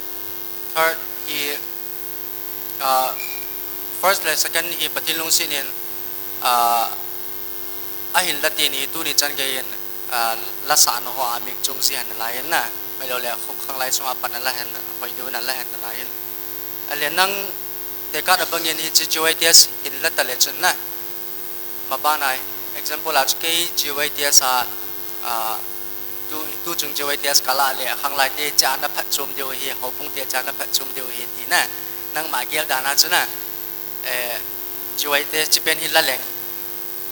third hi, ah, first le second hi Pathen lungset in, ah, ahin la ti ni tuni chan gei in, ah, la sa na ho a mik chung si han na lai in na. Ahilou le khong khanglai chung a pan na la hen, hoi diu na la hen na lai in. Ale nang tekah na bang in hiche G Y T S hin la ta le chun na. Maban a, example a chu kei G Y T S a, ah, tu, tu chung G Y T S ka la le, khanglai te cha na phatchom diu hi, houbung te cha na phatchom diu hi ti na. Nangma gel dan a chu na, eh, G Y T S chi pen hi la leng.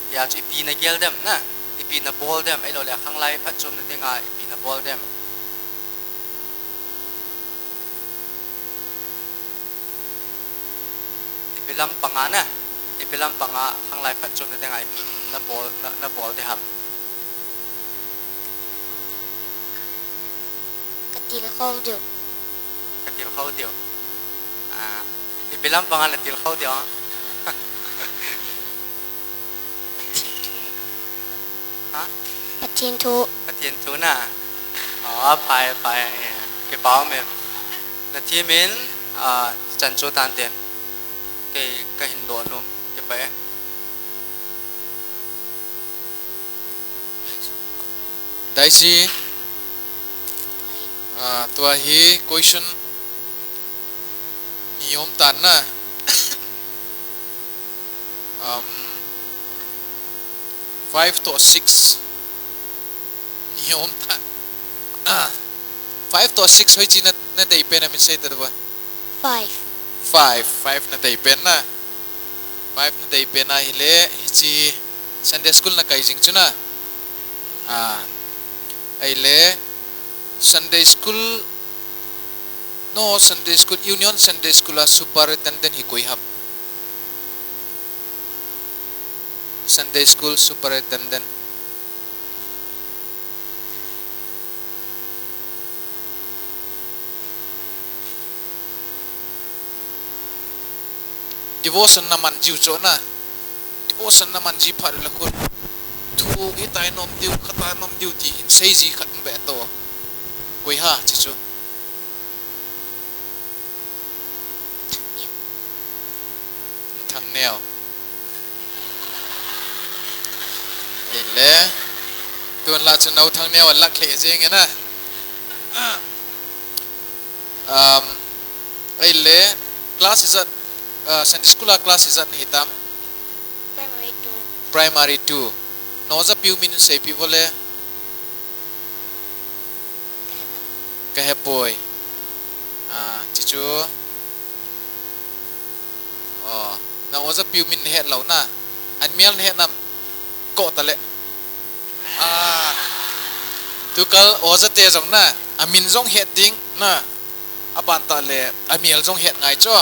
Tia chu ipi na gel dem na, ipi na bol dem, ahilou le khanglai phatchom na ding a, ipi na bol dem. Ipi lampang a na, ipi lampang a khanglai phatchom na ding a ipi na bol, na, na bol de ham. Ka tilkhou diu. Ka tilkhou diu. Ah, ipi lampang a na tilkhou diu a? Ha? Pathen thu. Pathen thu na. Oh, aphai, aphai. Kipa um e. Na thim in, ah, chan chu tan ten. Kei ka hin doh nom. Kipa e. Daisy. Ah, tua hi question ni om tan na. Um, five to six. Ni om tan. Ah, five to six hoiche na, na dei pen a min sei ta diu va. Five. Five, five na dei pen na. Five na dei pen a hile, hiche Sunday school na kai jing chu na. Ah, ahile, Sunday school, no, Sunday school, Union Sunday School a superintendent hi koi ham? Sunday school superintendent. Devotion na man jiu chu na. Devotion na man ji phat le khu. Thu hitia nom diu, khatia nom diu ti hin sei ji khat um be to. Koi ham, hiche chu. Thangneo. Ahile. Tun la chu nao Thangneo a lak lheh jeng e na. Um, ahile, class ijat, uh, Sunday school a class ijat na hitam? Primary two. Primary two. Nao ja piu min sei pi vole. Ka he poi. Ah, hiche chu. Oh, na oja piu min na het lou na. An mel na het nam? Ko ta le. Ah. Tukal oja te jong na. A min jong het ding na. Aban ta le. A mel jong het ngai chu.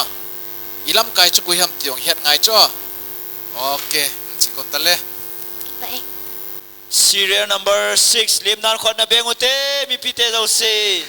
I lamkai chu koi ham ti jong het ngai chu. Okay. Chi kon ta le. Bye. Serial number six, lim nan khut na beng ute, mipite jouse.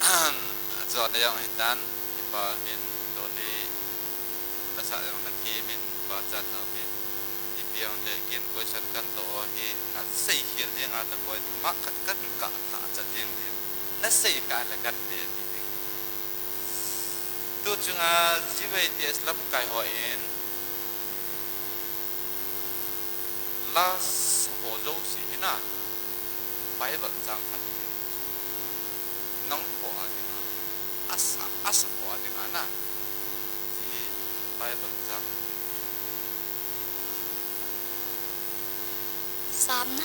Ajo na jong hitan, kipa min, Dolly, lasa jong na thi min, pa chan na min, ipi jong le kin question kan to hi, na sei khel jeng a na point ma khat kan ka tha cha jeng din. Na sei ka la kan te ti ding. Tu chunga G V T S lamkai ho in, la sa ho jouse hi na, Bible chang khat hi nang ho a dinga, asa, asa ho a dinga na, hi Bible chang. Sam na.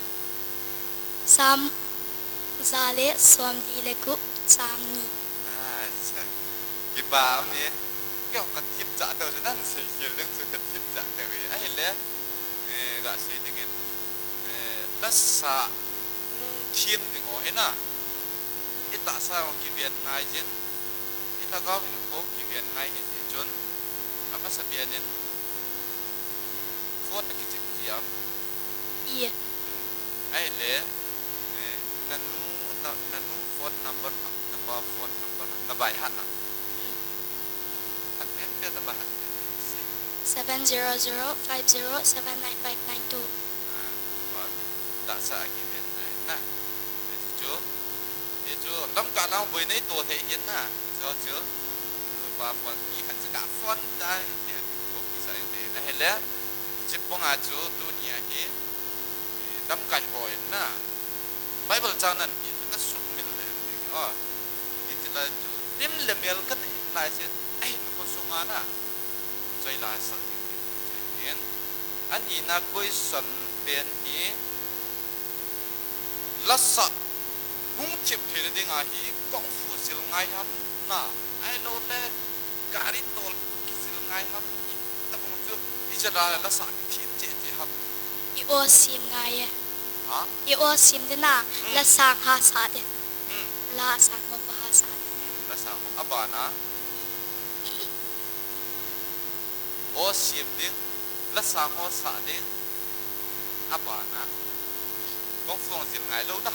Sam ja le somli le gup, chang ni. Acha. Kipa mi. Kei ka thip cha teu chu nan sei khel ding chu ka thip cha teu hi. Ahile, eh, ga sei ding in, eh, lasa hung thim ding ho hi na. I tahsa jong kiven ngai jin, i lhagao hinkho kiven ngai hi jeh chun, amasa pen in phone na kichep ji am? Ie. Ahile, eh, nanu, na, nanu phone number ham, napa phone number ham, na baihat na? Hat pen pen na baihat pen. Seven zero zero five zero seven nine five nine two. Ah, wa, tahsa a kiven nai na. Hichu, hichu, lamkai lang boi nei to thei hin na. Hichu, chu. Nu pa phone, mi khat cha ka phone ta, hichu, ko kisa in te. Ahile, hichu pong a chu, tuni a hi, lamkai ho in na. Bible chang nan ti chu, na suk mil le, oh. Hichu lai chu, lim le mel kan lai se, ahin ko sunga na. Choi lai sa ding, choi ding. Ani na question pen hi, lasa hung thip thei le ding a hi, kung fu zil ngai ham na, ahilou le gari tol kizil ngai ham, i tabang chu i jala lasa kithim che che ham. I aw sim ngai e. Ha? I aw sim ding na, hmm, la sang ha sa ding. Hmm. La sang ho ko ha sa ding. Hmm, la sang ho. Abana. Aw sim ding, la sang ho sa ding, abana, kung fu zil ngai lou na.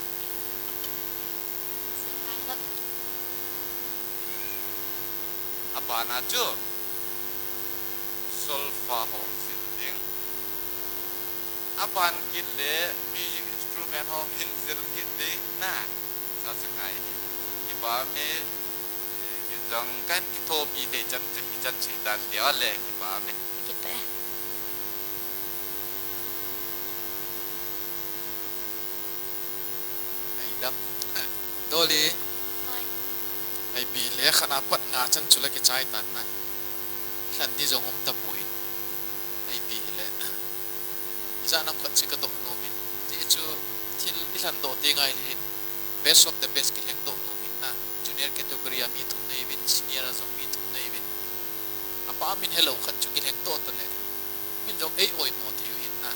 Zil ngai lou. Abana chu, solfa ho zil ding. Aban kit le, music instrument ho hin zil kit ding na. Sa sa ngai hi. Kipa mi, eh, kei jong kan kithopi thei chan chu hichan chu hitan ti a le kipa mi. Kipa. Ai dam. Dolly. Hoi. Ai pi le khat a pat nga chan chu la kichai tan na. Khan ti jong um tapoi. Ai pi hi le. Ijat ham khat chu ka doh nom in. Ti chu thil i lhan doh ti ngai le hin. Best of the best kilheng doh nom in na. Junior category a mi thum nei uvin, senior a jong mi thum nei uvin. Apa min helou khat chu kilheng doh ta le. Min jong ei oimo thei u hin na.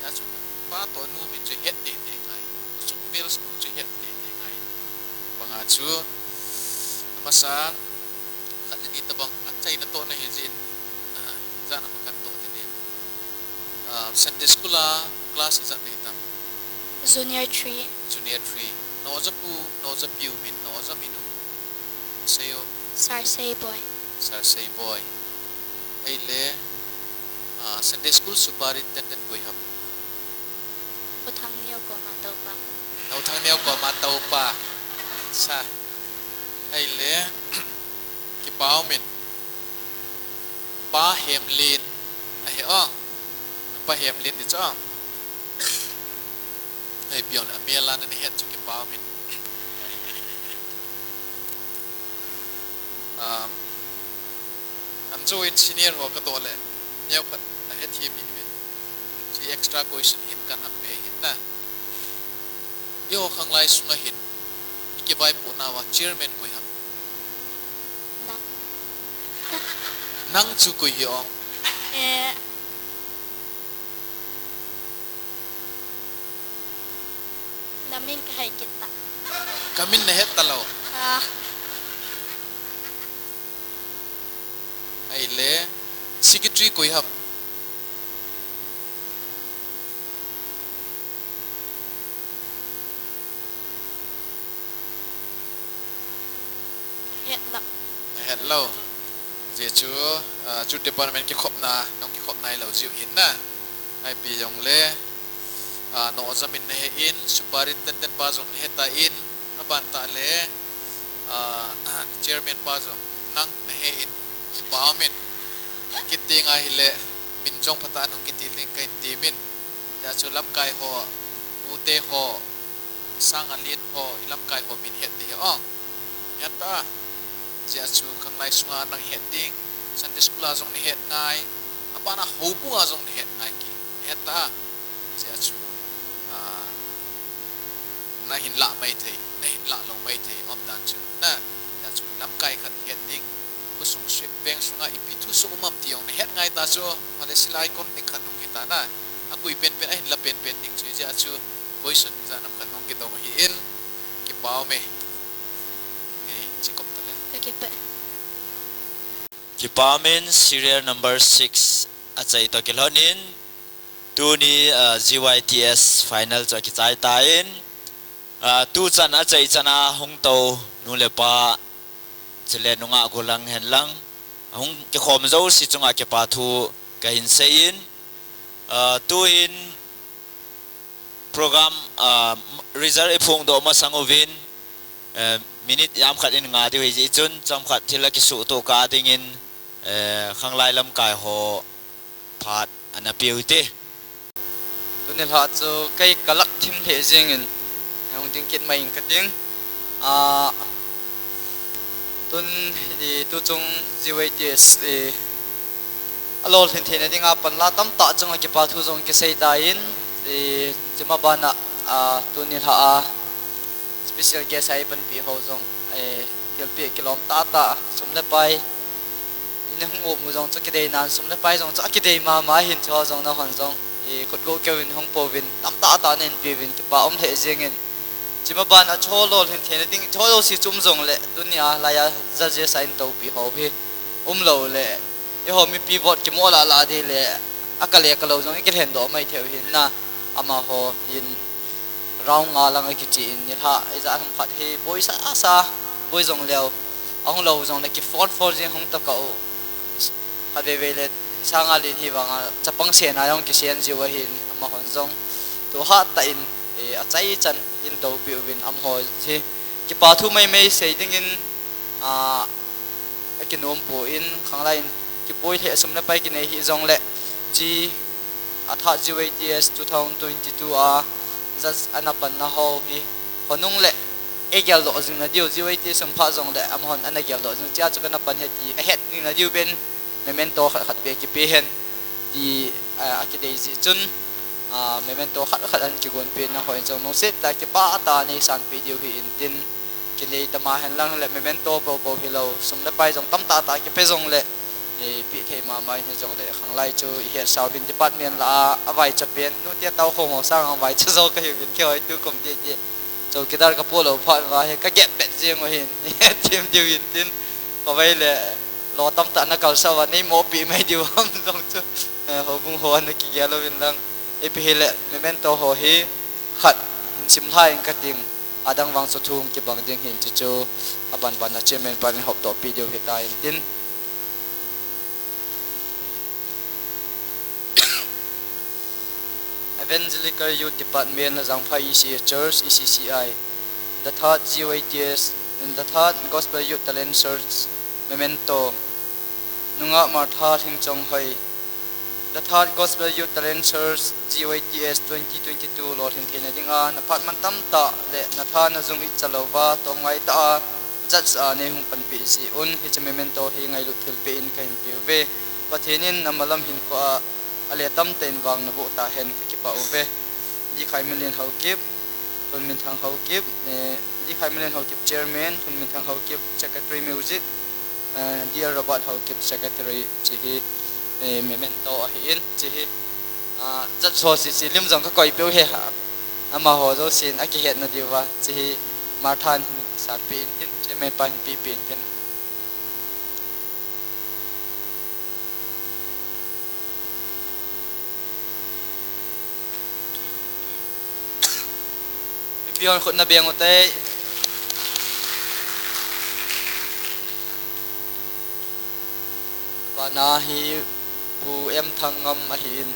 Hijeh chun pa toh nu min chu het teitei ngai. Sung vel sung chu het teitei ngai. Banga chu. Amasa. Khat le ni tabang. Achaina toh na hi jin. Ah, ijat ham kan doh te nin. Ah, Sunday school a class ijat nei tam? Junior three. Junior three. Noja pu, noja piu min, noja min u. Seiyo. Sar Seiboi. Sar Seiboi. Ahile, ah, Sunday school superintendent koi ham? U Thangneo koma toupa. U Thangneo koma toupa. Sa. Ahile, kipa um in. Pa Hemlin. Ahi o. Pa Hemlin ti chu. Ai pion a mel a na ni het chu kipa um in. Um, an chu in senior ho ka doh le. Neo khat a het hi mi min. Chi extra question hin kan hap pe hin na. I ho khanglai sunga hin. I kivaipoh nau a chairman koi ham? Nang. Nang chu koi hi ong? Eh. Na min ka hai kit ta. Ka min na het ta lou. Ah. Ahile, secretary koi ham? Hetlou. Hetlou. Ajeh chu, ah, chu department kikhopna, nong kikhopna hilou jiu hin na. Ipi jongle, ah, nojam in nahe in, superintendent pa jong nahe tan, aban tah le, ah, chairman pa jong nang nahe in, kipa um in. Kiti ngai hile, min jong phatah in hung kiti ding kahin temin. Ajeh chu lamkai ho, ute ho, sang alen ho, i lamkai ho min het ding ahi o. Het ta. Ajeh chu khanglai sunga nang het ding, Sunday school a jong nahet ngai, abana houbung a jong nahet ngai kit. Het ta. Ajeh chu, ah, nahin lah maithei, nahin lah lou maithei, umdan chu. Na, ajeh chu lamkai khat het ding, khosung sui, veng sunga ipi thusoh um am ti jong nahet ngai ta chu, Malaysia lai kon ding khat hung hita na. Akui penpen, ahin la penpen ding chu, ajeh chu, voisun ijat ham khat nong kidong ahin, kipa ume. Eh, chikom tale. Ka kipa. Kipa umin serial number six achai toh kilhonin, tuni, ah, G Y T S final chu akichai tan, ah, tuchan achai chan a hung tou nu le pa, chule nungah gollhang henlang, ahung kikhom jouse chunga kipa thu kahin seiyin, ah, tuin program, ah, result iphongdoh masang uvin, eh, minute jamkhat in nga diu ahi jeh chun, chomkhat thil akisuhtoh kah dingin, eh, khanglai lamkai ho phat ana peh u hite. Tuni lha chu kei kalak thim lheh jengin, hung ding kit mai ing kating. Ah, tun, i, tuchung G Y T S, i, alolhin theina dinga panla tamtah chunga kipa thu jong kisei tan, i, chuma bana, ah, tuni lha a special guest a eipanpi ho jong, eh, thilpeh kilom tahtah, sum le pai. Ina hung um u jong chu kidei nan, sum le pai jong chu akidei mama hin, chu jong nahon jong, i, khut go keuvin hung pouvin, tamtah tah nahin peuvin, kipa um lheh jengin. Chuma bana chu lolhin theina ding, chu jouse chu um jongle, tunia laiya judges a eitoupeh ho hi umlou le, eiho mipi vote kimoh lah lah ding le, akale kalou jong ikilhen doh mai thei u hin na, amaho hin. Round nga lang akichen, nilhah ijat ham khat hi boi sasa, boi jong leu, ahung lou jongle kiphone phone jing hung tokah u. Khatvei vei le sang alen hi vanga chapang sena jong kisen jiu ahin, amahon jong tu hattah in, eh, achaichan eitoupeh uvin, amaho hi kipa thu maimai sei dingin, ah, akinom pon, khanglai in kiboi lheh, sum le pai kinei hih jongle, chi a third G Y T S two thousand twenty-two a judge ana panna ho hi, khonung le eigeldoh jing nadiu, G Y T S um phat jongle amahon ana geldoh jing, chea chu kana pan ahi ti ahet jing nadiu pen memento khat khat beh kipe hen ti, ah, akidei jeh chun, ah, memento khat khat ahin kigon peh na hon jong lungset tah a kipa tah a neisanpeh diu ahi intin, kinei tama henlang le memento bou bou hilou, sum le pai jong tamtah tah kipe jongle, eh, peh thei mama in hijongle, khanglai chu ihet sau hin department lah a, avaicha pen, nute tao khong ho sanga vaicha jo kahiuvin, keiho hi tukum titi chowkidar kapoh lou phat uva hi kagep pet jeng u ahin, ihet them diu intin, khovei le lo tamtah nakalsah uva, neimohpeh mai diu ham jong chu, eh, houbung ho ana kigel uvin lang, ipi hile memento ho hi khat hin simlha ing kating, adang vang chu thu hung kibang ding ahin, chuchu abanbana chairman pan in hopdohpeh diu ahitai intin. Evangelical Youth Department, Lajangphai E C A Church, E C C I, the third G Y T S, and the third Gospel Youth Talent Search, memento, Nungah Martha Lhingchonghoi, the third Gospel Youth Talent Search, G Y T S twenty twenty-two lolhin theina dinga naphat man tamtah le natha najung itcha louva, tomngai tah a judge a neihung panpeh jeh un, hiche memento hi ngailut thilpeh in kahin peuve. Pathen in namalam hinkhoa ale tamtah in vang naboh tahen, kakipah uve. Dikhaimalen Haokip, Thunminthang Haokip, eh, Dikhaimalen Haokip Chairman, Thunminthang Haokip Secretary Music, eh, D R Robert Haokip Secretary, hiche hi, eh, memento ahin, hiche hi, ah, judge ho sese lim jong kakoi peh u ahi, amaho jousen akihetna diuva, hiche hi Martha in hin sanpeh intin, chairman pa hin pehpeh intin. Mipi hon khut nabeng ute. Bana hi Pu M Thangngam ahin,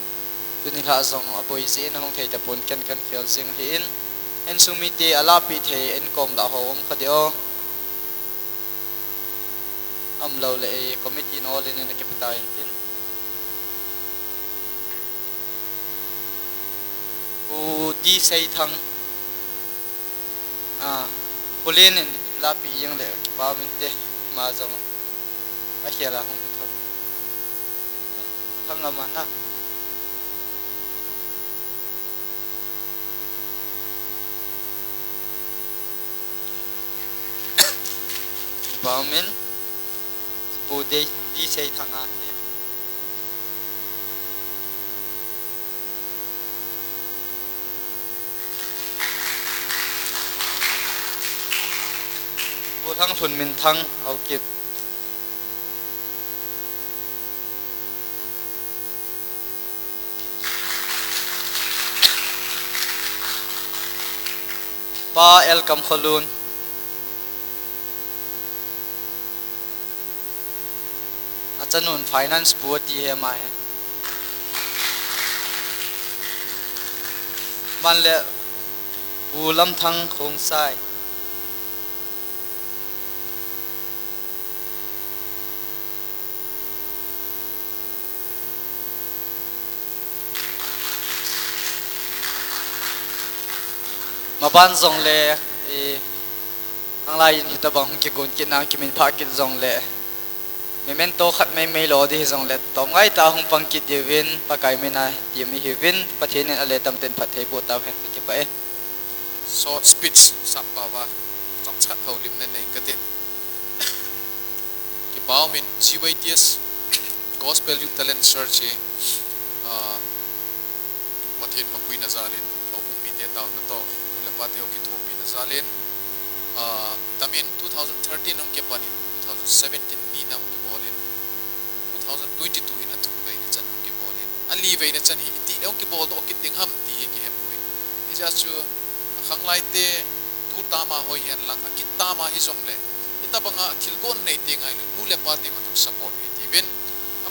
tuni lhah jong aboi jeh in ahung thei tapon, ken kahin khel jing ahin, insung mite alahpeh thei, inkom lah ho um kha ding o. Aum lou leh, eh, committee in ol in, in akipe tai tin. Pu D Seithang. Ah, Pu Len in lahpeh jeng leh kipa um inte, ama jong akhel a hung thou. Thangngam a na. Kipa um in, Pu D, D Seithang a. Pu Lhanglhun Minthang, Haokip. Pa L Kamkholun. Achanun finance pu ati hi ama hi. Aban le Pu Lamthang Khongsai. Maban jong le, eh, khanglai in hitabang hung kigon kit nang kiminphah kit jong le, memento khat maimai lo di hi jong le, tom ngai ta hung pang kit diuvin, Pakai mina tim ihiuvin, Pathen in ale tamten phatthei boh tauhen, kakipah e. Short speech, sappao va, chomcha khat houlimna nei katin. Kipa um in G Y T S, Gospel Youth Talent Search hi, ah, Pathen mapuina jal in, houbung mite taona toh, nu le pate ho kithopina jal in, ah, tamin two thousand thirteen hung kipan in, two thousand seventeen nina hung kibol in, two thousand twenty-two in athum veina chan hung kibol in, ali veina chan hi itih le hung kibol doh kit ding ham ti hi kihe poi. Hijeh chun, akhanglai te, tu tama hoi hen lang, akit tama hi jong le, hitabanga thilgon nei ti ngai le, nu le pate ho toh support hi tiuvin.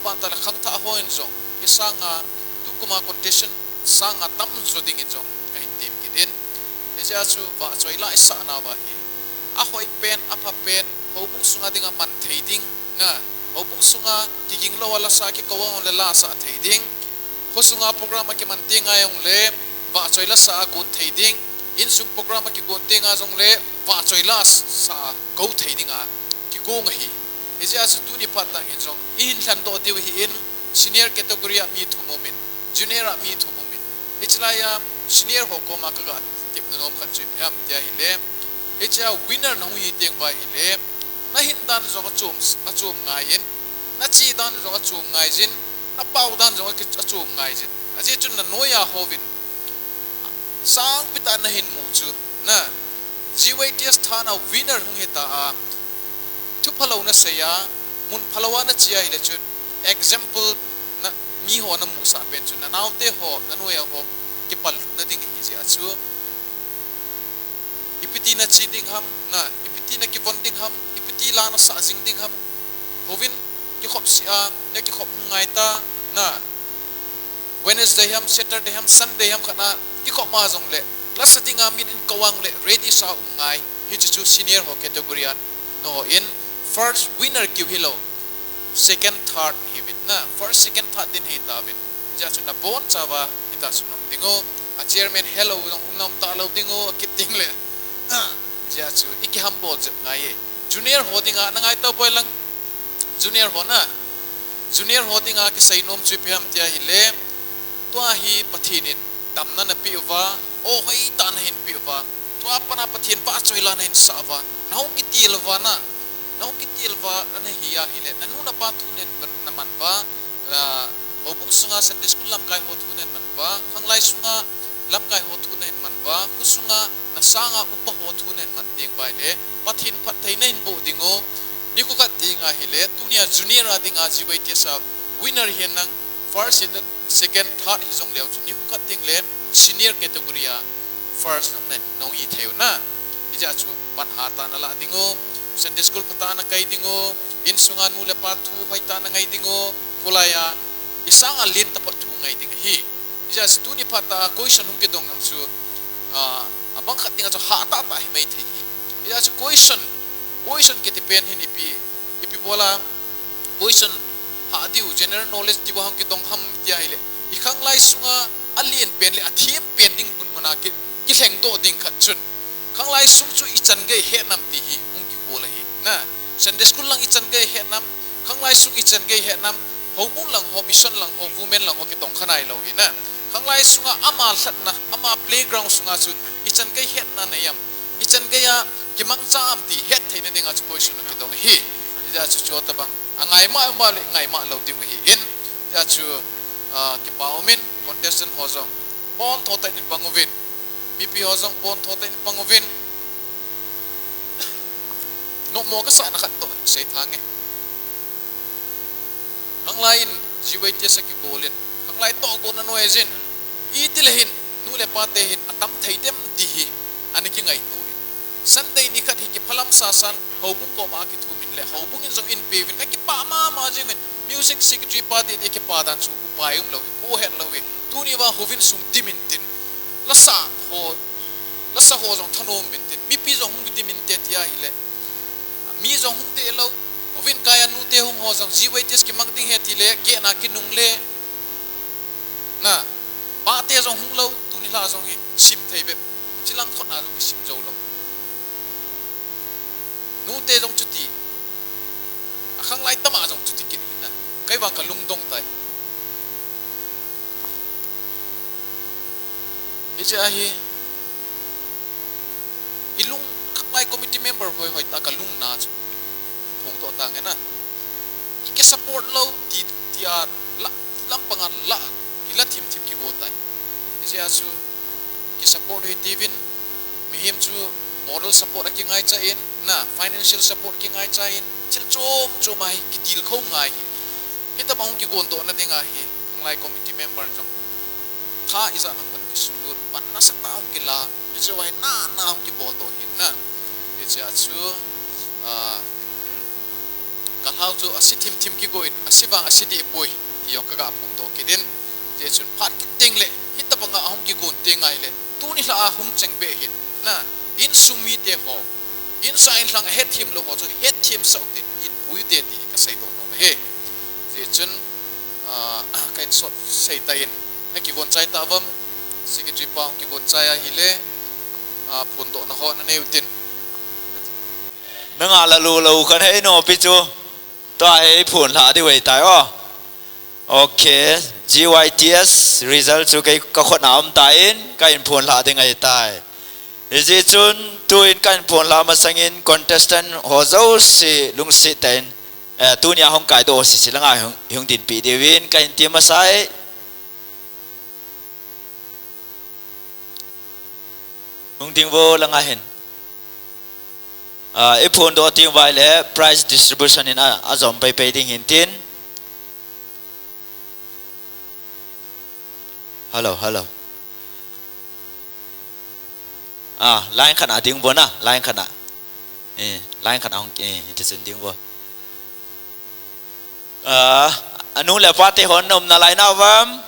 Aban tah le khangthah hon jong, hisanga, tukuma contestant sanga tamjo dingin jong, kahin tem kit in. Hijeh chun vahchoi la isah nauva hi. Ahoi pen, apha pen, houbung sunga dinga man thei ding, na, houbung sunga kiging lou a lasa kikou a hung le lasa thei ding. Kho sunga program a kiman teng a jong le, vahchoi lasa a gon thei ding. Insung program a kigon teng a jong le, vahchoi lasa a kou thei dinga kigong ahi. Hijeh chun tuni phat tah hin jong, ihin lhendoh diu ahin, senior category a mi thum um in, junior a mi thum um in. Hichelai a senior ho koma kaga tepna nom khat chu ipi ham tia ahile, hichea winner nahung hi teng uva ahile, nahin dan jong achom, achom ngai in, nache dan jong achom ngai jin, napao dan jong aki, achom ngai jin. Ajeh chu nanoiya houvin, sangpi tah nahin mu chu, na, G Y T S thana winner hung hita a, thu phalou nasei a, mun phalou a nache ahile chun, example na, mi ho namusah pen chu, nanaote ho, nanoiya ho, kipal na ding ahi jeh a chu. Ipi ti nache ding ham, na, ipi ti nakivon ding ham, ipi ti la nasah jing ding ham, houvin kikhop seh a, nakikhop hung ngai ta, na, Wednesday ham, Saturday ham, Sunday ham khat na, kikhop ma jong le, lasa dinga min in kou a jong le, ready sa um ngai, hiche chu senior ho category a, nangho in, first winner keu hilou, second, third hiuvin na, first, second, third din hitauvin, hijeh chun nabonchauva, hita chu nom ding u, a chairman helou jong um nom talou ding u, akit ding le, hijeh chun, ikihambol jep ngai e, junior ho dinga, nangai tapoi lang, junior ho na, junior ho dinga kisei nom chu ipi ham tia ahile, tua hi Pathen in damna napeh uva, o hoitah nahin peh uva, tua pana Pathen vahchoi la nahin sah uva, nahung kitel uva na, nahung kitel uva nahi ahile, nanu napa thu nahin man, naman uva, ah, houbung sunga Sunday school lamkai ho thu nahin man uva, khanglai sunga lamkai ho thu nahin man uva, kho sunga nasanga upa ho thu nahin man teng uva ahile, Pathen phatthei nahin boh ding u, nikho khat teng ahile, tunia junior a dinga G Y T S a winner hi nang, first in, second, third hijong leu chu, nikho khat teng le, senior category a first nang, nang, nang hi thei u na. Hijeh chun, pan hatah a nalah ding u. Sunday school phatah a nakai ding u, insunga nu le pa thu hoitah a nangai ding u, kholai a, isanga lentah phat thu ngai ding ahi. Hijeh a chu tuni phatah a question hung kidong jong chu, ah, abang khat dinga chu hah tahtah hi mai thei hi. Hijeh a chu question, question kiti pen hin ipi, ipi bola, question hah diu, general knowledge diu a hung kidong ham tia hile, i khanglai sunga alen pen le athem pen ding mun muna ki, kilhengdoh ding khat chun, khanglai sung chu ichan gei hetnam ti hi hung kihol ahi. Na, Sunday school lang ichan gei hetnam, khanglai sung ichan gei hetnam, houbung lang ho, mission lang ho, women lang ho kitong kha nailou hi na. Khanglai sunga ama lhatna, ama playground sunga chu ichan gei hetna nei am, ichan gei a kimangcha am ti hettheina dinga chu question kidong ahi. Hijeh a chu chutabang angaimah, ma le ngaimah lou ding ahin. Hijeh a chu, ah, kipa umin, contestant ho jong pontho tah in pang uvin. Mipi ho jong pontho tah in pang uvin. Nommo kasahna khat toh sei thange. Khanglai in G Y T S a kibol in, khanglai toh kona noi jin, itile hin nu le pa te hin atam thei dem ti hi ana kingaito in. Sunday ni khat hi kiphalam sasan houbung koma kithumin le houbung in jong in peuvin kakipah mama jingin, music secretary pa te dia kipa dan chu upai umlou hi, u hetlou hi. Tuni vang houbung sung dimin tin, lasa ho, lasa ho jong thanom min tin, mipi jong hung dimin te tia hile, mi jong hung delou, houbung kaiya nute hung ho jong G Y T S kimang ding ahi tile, kehna kinungle, na, pate jong hunglou, tuni lha jong hi sim thei bep, chilang khotna jong kisim joulou. Nute jong chuti, akhanglai tama jong chuti kit hin na, kei vang kalungdong tai. Hijeh a hi, ilung, khanglai committee member hoi hoi tah kalungna chu phongdoh tange na. Iki support lou ti, tia la, lampanga la, kila thim thim kigo tai. Hijeh a chu ki support u hitiuvin, mihem chu moral support a kingaicha in, na, financial support kingaicha in, thil chom chom a hi kitilkhou ngai hi. Hitabang hung kigondohna dinga hi, khanglai committee member jong tha ijat nam pan kisulut, pan nasatah hung kila, hiche vai nana hung kiboldoh hin na. Hijeh a chu, ah, kalhau chu ase thim thim kigo in, ase vang ase deh poi, ti jong kaga phongdoh kit in. Hijeh chun phat kit teng le, hitabanga ahung kigon teng ngai le, tuni lha a hung cheng beh hin, na, insung mite ho, insa inlhang ahetthem lou ho chu hetthem sah u tin, inpui u te ti hi kaseidoh nom ahi. Hijeh chun, ah, ka insot sei tan, na kigon chai tauvam, secretary pa hung kigon chai ahile, ah, phondohna ho nanei u tin. Nanga lalu lou khan hei nopi chu. Tua hi phondoh diu ahitai o. Ok, G Y T S result chu kei kakhut na um tan, kahin phondoh ding ahitai. Hijeh chun, tuin kahin phondoh masangin contestant ho jouse lungset tah in, eh, tunia hung kaidoh sese langa hung, hung dinpi diuvin kahin ti masai. Hung ding vo langa hin. Ah, iphondoh teng uva ahile prize distribution in a, ajom pei pei ding hintin. Hello, hello. Ah, line khat a ding vo na, line khat a. Eh, line khat a hung, eh, hiti chun ding vo. Ah, anu le pa te hon umna lai nauvam.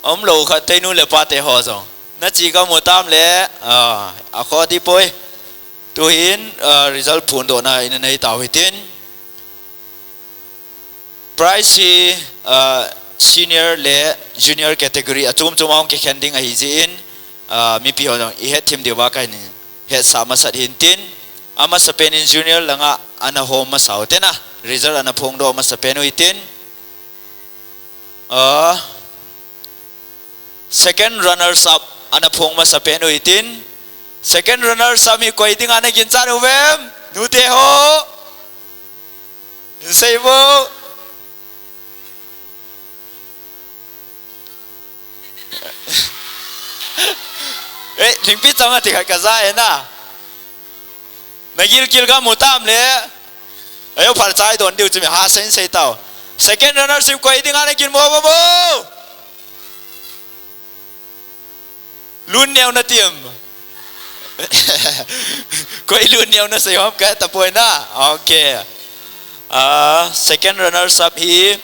Umlou khat tei nu le pa te ho jong. Nache kamu tam le, ah, akhoh dipoi. Tuhin, ah, result phondohna in anei tau hitin. Prize hi, ah, senior le junior category achom chom a hung kikhen ding ahi jeh in, ah, mipi ho jong ihetthem diuva kahin hetsah masat hintin. Amasapen in junior langa ana hom masa u hitin a, result ana phongdoh masapen u hitin. Ah, second runners up ana phong masapen u hitin. Second runners up hi koi dinga naginchat uvem? Nute ho. Sei vo. Eh, lingpi chang ati khat kaja e na. Nagilkel kamu tam le. Ayo phal chai don diu chu mi ha sen sei tau. Second runner ship koi dinga nagin mo mo mo. Lun neo natim. Koi lut neo na sei hom ka tapoi na. Okay. Ah, second runners up hi,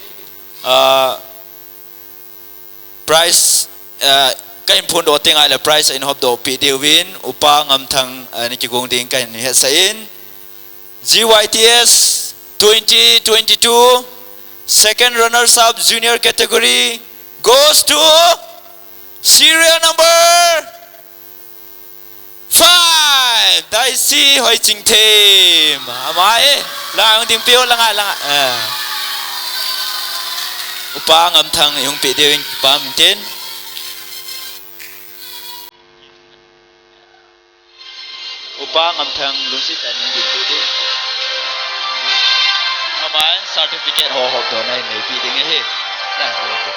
ah, prize, ah, ka hin phondoh teng ahile prize in hopdoh pi diuvin, Upa Ngamthang, ah, ni kigong ding ka hin hetsah in. G Y T S twenty twenty-two, second runners up junior category goes to serial number five, Daisy Hoichingthem. Ama e, lang ding pio langa langa. Eh. Upa Ngamthang ihung pi diuvin pa mintin. Upa Ngamthang lungset tah in ding pi ding. Aman certificate ho hopdoh na in nei pi ding ahi. Na, ding pi.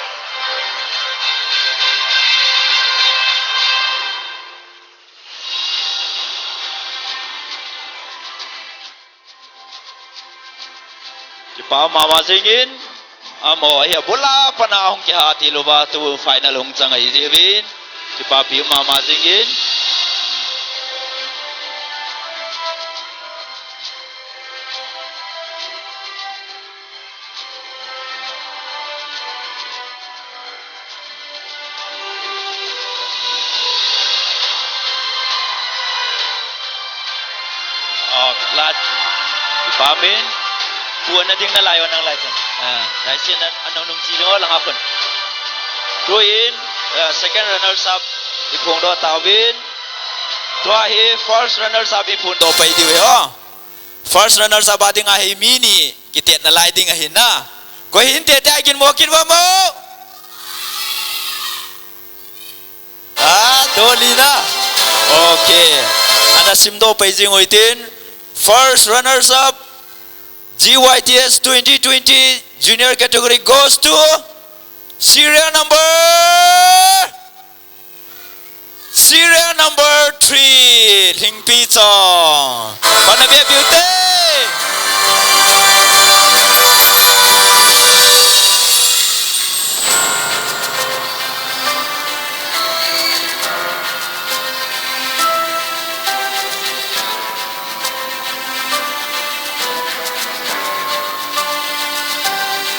Kipa mama jingin, amaho hi abul a pat a hung kiha tilouva tu final hung chang ahi jeh uvin. Kipapi mama jingin. Oh, lat. Kipa min. Pu ana ding nalai o nang lai chun. Ah, lai sin an, an nung chi lo lang a khun. Tuin, ah, second runners up i phongdoh tauvin. Tua hi first runners up i phondoh pai diu ahi o. First runners up a ding ahi mi ni kitet nalai ding ahi na. Koi hin te te a kin mo kin va mo. Ah, Dolly na. Okay. Ana simdoh pai jing uhitin. First runners up, G Y T S twenty twenty junior category goes to serial number, serial number three, Lhingpi Chong. Khut ana beh piu te.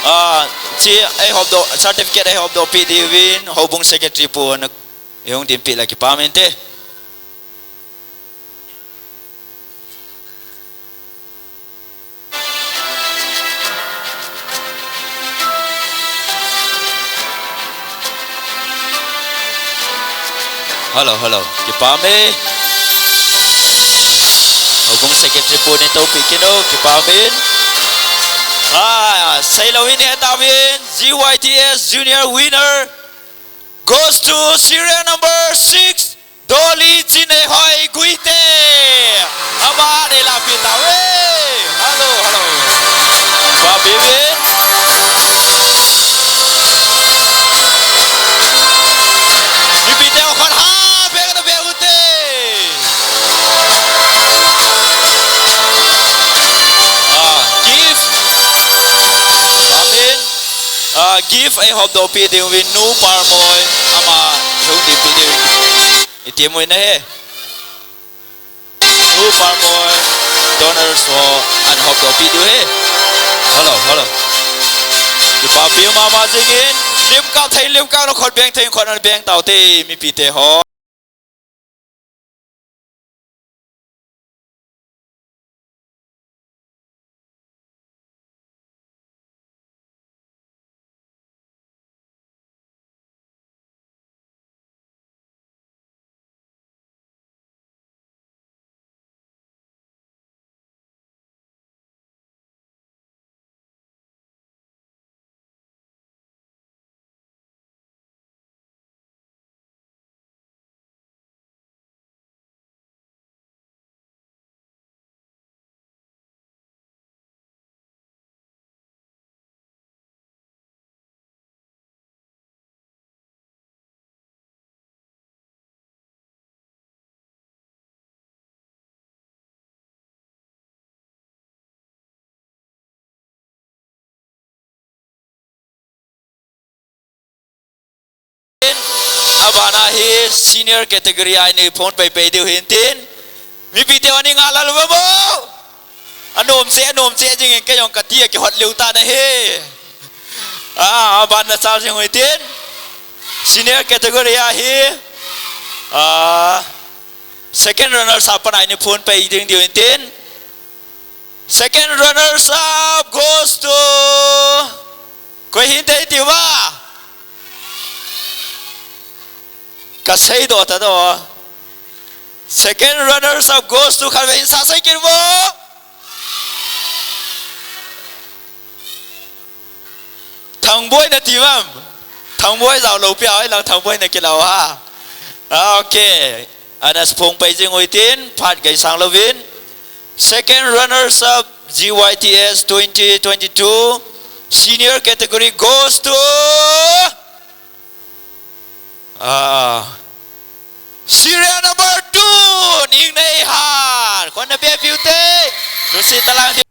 Ah, chi ei hopdoh, certificate ei hopdoh pi diuvin, houbung secretary pu ana ihung ding pi la kipa min te. Hello, hello. Kipa me. Houbung secretary pu ni topi kino, kipa min. Ah, seilou in e tauvin, G Y T S junior winner goes to serial number six, Dolly Chinei Hoi Guite. Ama nei la pi tauve. Hello, hello. Ba bebe. Mipi te khut ha, beng na beng ute. Ah, gift. Amen. Ah, gift ei hopdoh pi diuvin Nu Parmoi, ama hung ding pi diuvin. Iti mo ina he. Nu Parmoi, donors ho, an hopdoh pi diu he. Hello, hello. Kipapi mama jingin, lim kap thei, lim kap na khut beng thei, khut ana beng taute, mipi te ho. Abana hi senior category a inei phong paipai diu hintin. Mipite hon inga lal uvam o. Anom cheh, anom cheh jing in, kei jong kati a kihot lheh tan ahi. Ah, aban na chal jing u hitin. Senior category a hi. Ah, second runners up a nai ni phun pai ding diu hitin. Second runners up goes to. Koi hinte iti uva? Ka seidoh ta doh. Second runners up goes to, khatvei hin sa sei kit uvo. Thangboi nati uvam? Thangboi jao lou pi a, hoilang Thangboi na kilah u ham? Ah, okay. Ana suphong pai jing u hitin, phat gaisang louvin. Second runners up G Y T S twenty twenty-two senior category goes to, ah, serial number two, Ningneihan. Khut na beh piu te. Lungset tah lang.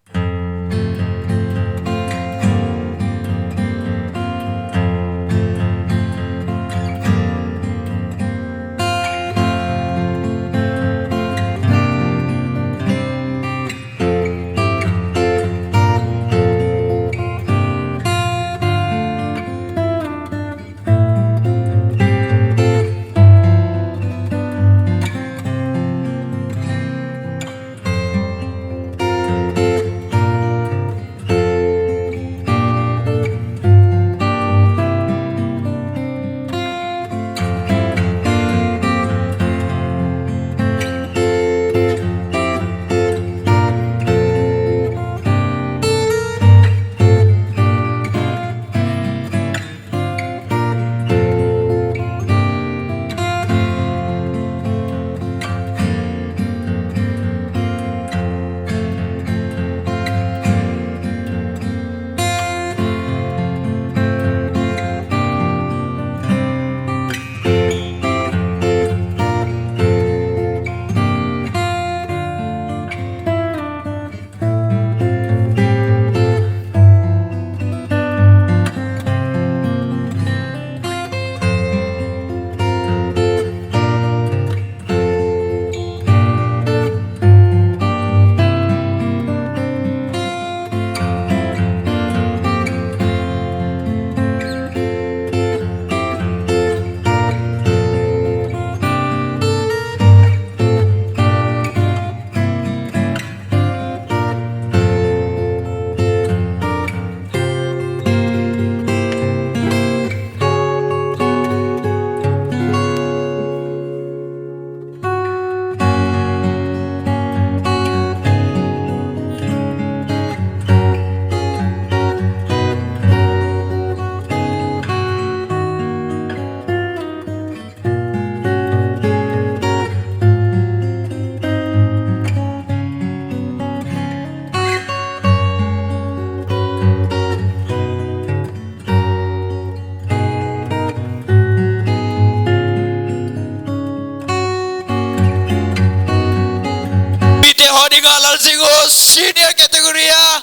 Mipite ho dinga lal jing u senior category a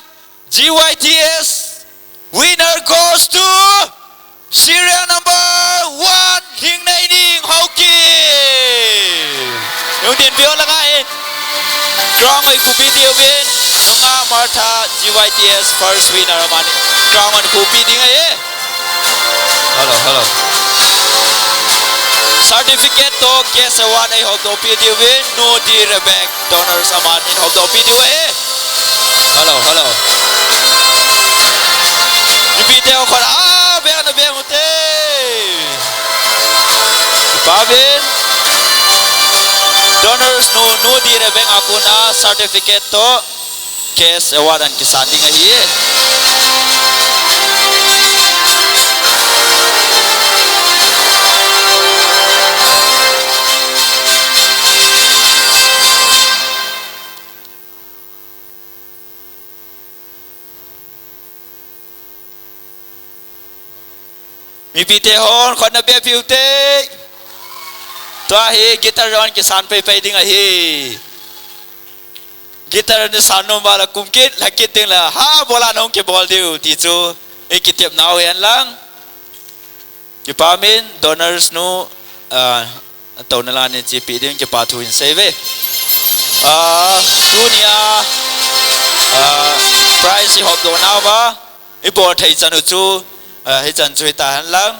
G Y T S winner goes to serial number one, Lhingneining Haokip. Hung tin peh lang ahi. Crown ei khupi diuvin, Sanga Martha G Y T S first winner amani. Crown ei khupi ding ahi. Hello, hello. Certificate toh cash award ei houdoh peh diuvin, Nu Direbek, donors aman in houdoh peh diu ahi. Hello, hello. Mipite ho khut a beng na beng u te. Pavin. Donors nu, Nu Direbek a kona certificate toh cash award ana kisan ding ahi. Mipite hon, khut na beh piu te. Tua hi guitar jong kisan paipai ding ahi. Guitar ni san nom uva la kum kit, la kit ding la, ha, bol a nahung kibol diu, ti chu, i kitepnau hen lang. Kipa min, donors nu, ah, Atouna la nei chepi ding kipa thu in sei ve. Ah, tunia, ah, prize i hopdoh nauva, i bol thei chan u chu, ah, hichan chu hita hen lang.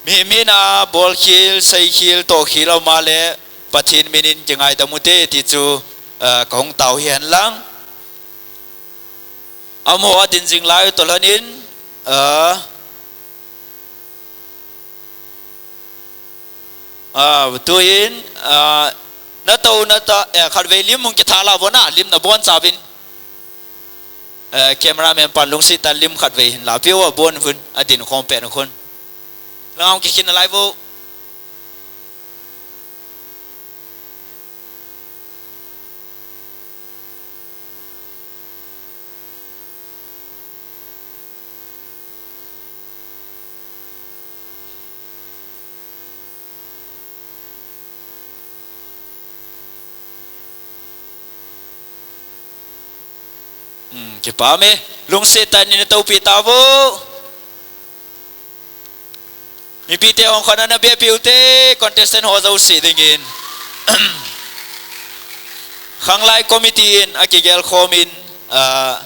Mihem hina bolkhel, seikhel, tohkhel aum a le, Pathen min in kingaidam u te ti chu, ah, ka hung tao hi hen lang. Amaho a din jing lai u toh lhon in, ah, Ah, tuin, ah, na to, na ta, eh, khatvei lim hung kitha la vo na, lim na bon chauvin. Eh, cameraman pan lungset tah in lim khatvei hin la piu a bon vun, a din khom pen khun. Lang hung kikhin nalai vo. Hmm, kipah e, lungset tah in na topi ta vo. Mipite hung khon a na bia piu te, contestant ho jouse dingin. Khanglai committee in a kigel khom in, ah,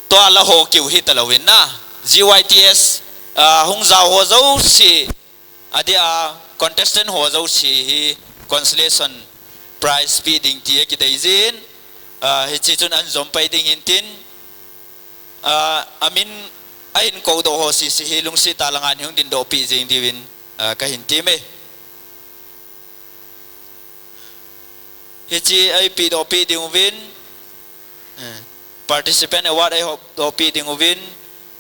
tua la ho kiu hita lou in na. G Y T S, ah, hung jao ho jouse, a dia contestant ho jouse hi consolation prize pe ding ti a kidei jin, ah, hiche chun an jom pai ding hin tin, ah, amin a hin kou doh ho sese hi lungset tah lang a hung din doh pe jing diuvin, ah, ka hin ti e. Hiche a i pe doh pe ding uvin, eh, participant award a i hop doh pe ding uvin,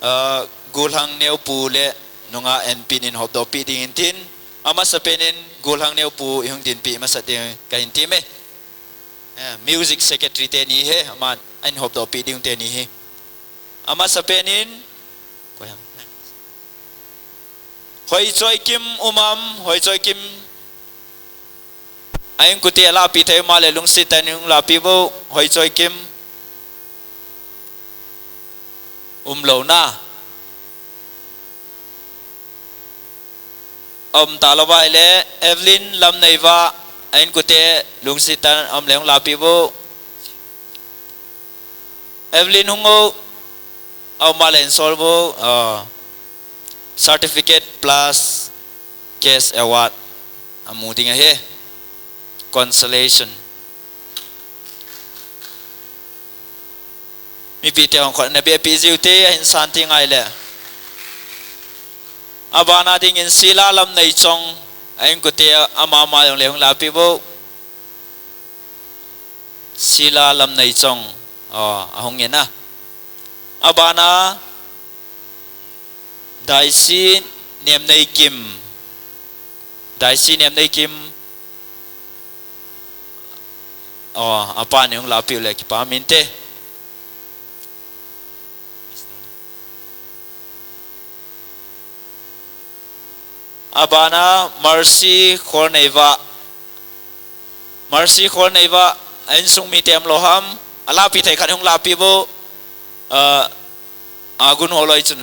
ah, Golhang Neo pu le nungah Enpin in hop doh pe ding hin tin, amasa pen in Golhang Neo pu i hung din pe masa ding ka hin ti e. Eh, music secretary teni hi, aman a hin hop doh pe ding teni hi. Amasa pen in, koi ham. Hoichoi Kim um am, Hoichoi Kim. A insung mite a la pe thei um a le lungset tah in la pe vo, Hoichoi Kim. Um lou na. Um ta lou vai le, Evelyn Lamneiva, a insung mite lungset tah in um le hung la pe vo. Evelyn hung o, a um a le hin sol vo, ah, certificate plus cash award a mu ding ahi. Consolation. Mipite hung khon na bia pe jiu te, a hin san ti ngai le. Abana dingin Sila Lamneichong, a insung mite ama ama jong le hung la pe vo. Sila Lamneichong, oh, a hung in a. Abana, Daisy Nemneikim. Daisy Nemneikim. Oh, apa ni hung la pe u le kipah inte. Abana Mercy Kholneiva. Mercy Kholneiva, a insung mite um lou ham, a la pe thei khat hung la pe vo, ah, a gun ho loi chun.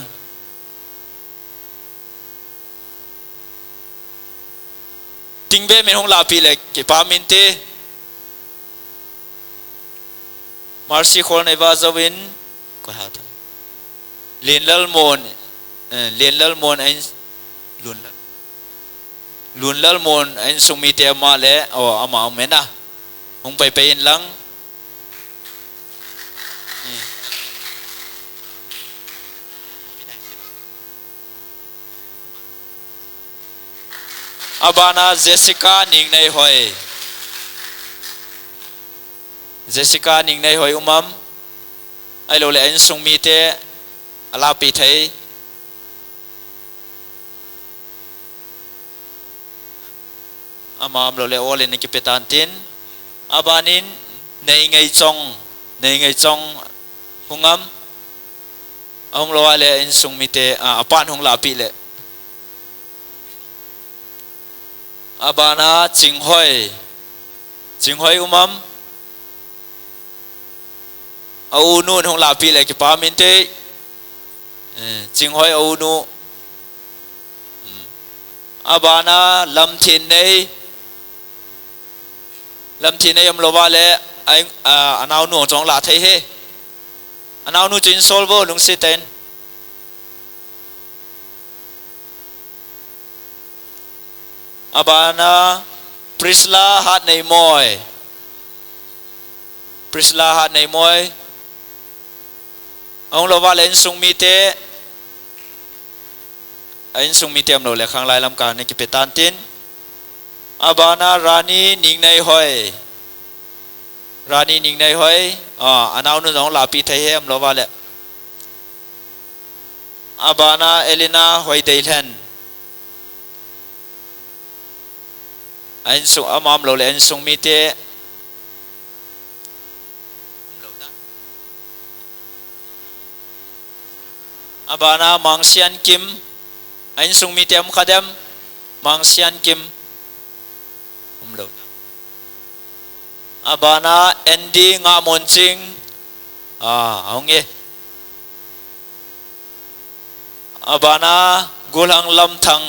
Tingbe min hung la pe le kipah inte. Mercy Kholneiva jouvin, koi ha ta. Lenlalmon, eh, Lenlalmon a in, Lunlal-, Lunlalmon a insung mite ama le, oh, ama um e na. Hung pai pai in lang. Eh. Abana Jessica Ningneihoi. Jessica Ningneihoi um am. Ahilou le a insung mite a la pe thei. Ama um lou le all in kipe tan tin. Abanin Neingeijong, Neingeijong hung am. A um lou a le a insung mite, a, apan hung la pe le. Abana Chinghoi. Chinghoi um am. A unu hung la pe le kipah inte. Eh, Chinghoi a unu. Hmm. Abana Lamthinnei. Lamthin nei umlou vale, a, anaonu jong la thei e. Anaonu chu in sol vo, lungset tah in. Abana Priscilla Hatneimoi. Priscilla Hatneimoi. Aumlou vale insung mite. A insung mite umlou le khanglai lam kana kipe tan tin. Abana Rani Ningneihoi. Rani Ningneihoi. A, anaonu jong lapi thei e umlou vale. Abana Elena Hoiteilhen. A insung, ama umlou le insung mite. Abana Mangsiankim. A insung mite um kha dem. Mangsiankim. Umlou. Abana Andy Ngamonching. A, aung e. Abana Gulhang Lamthang.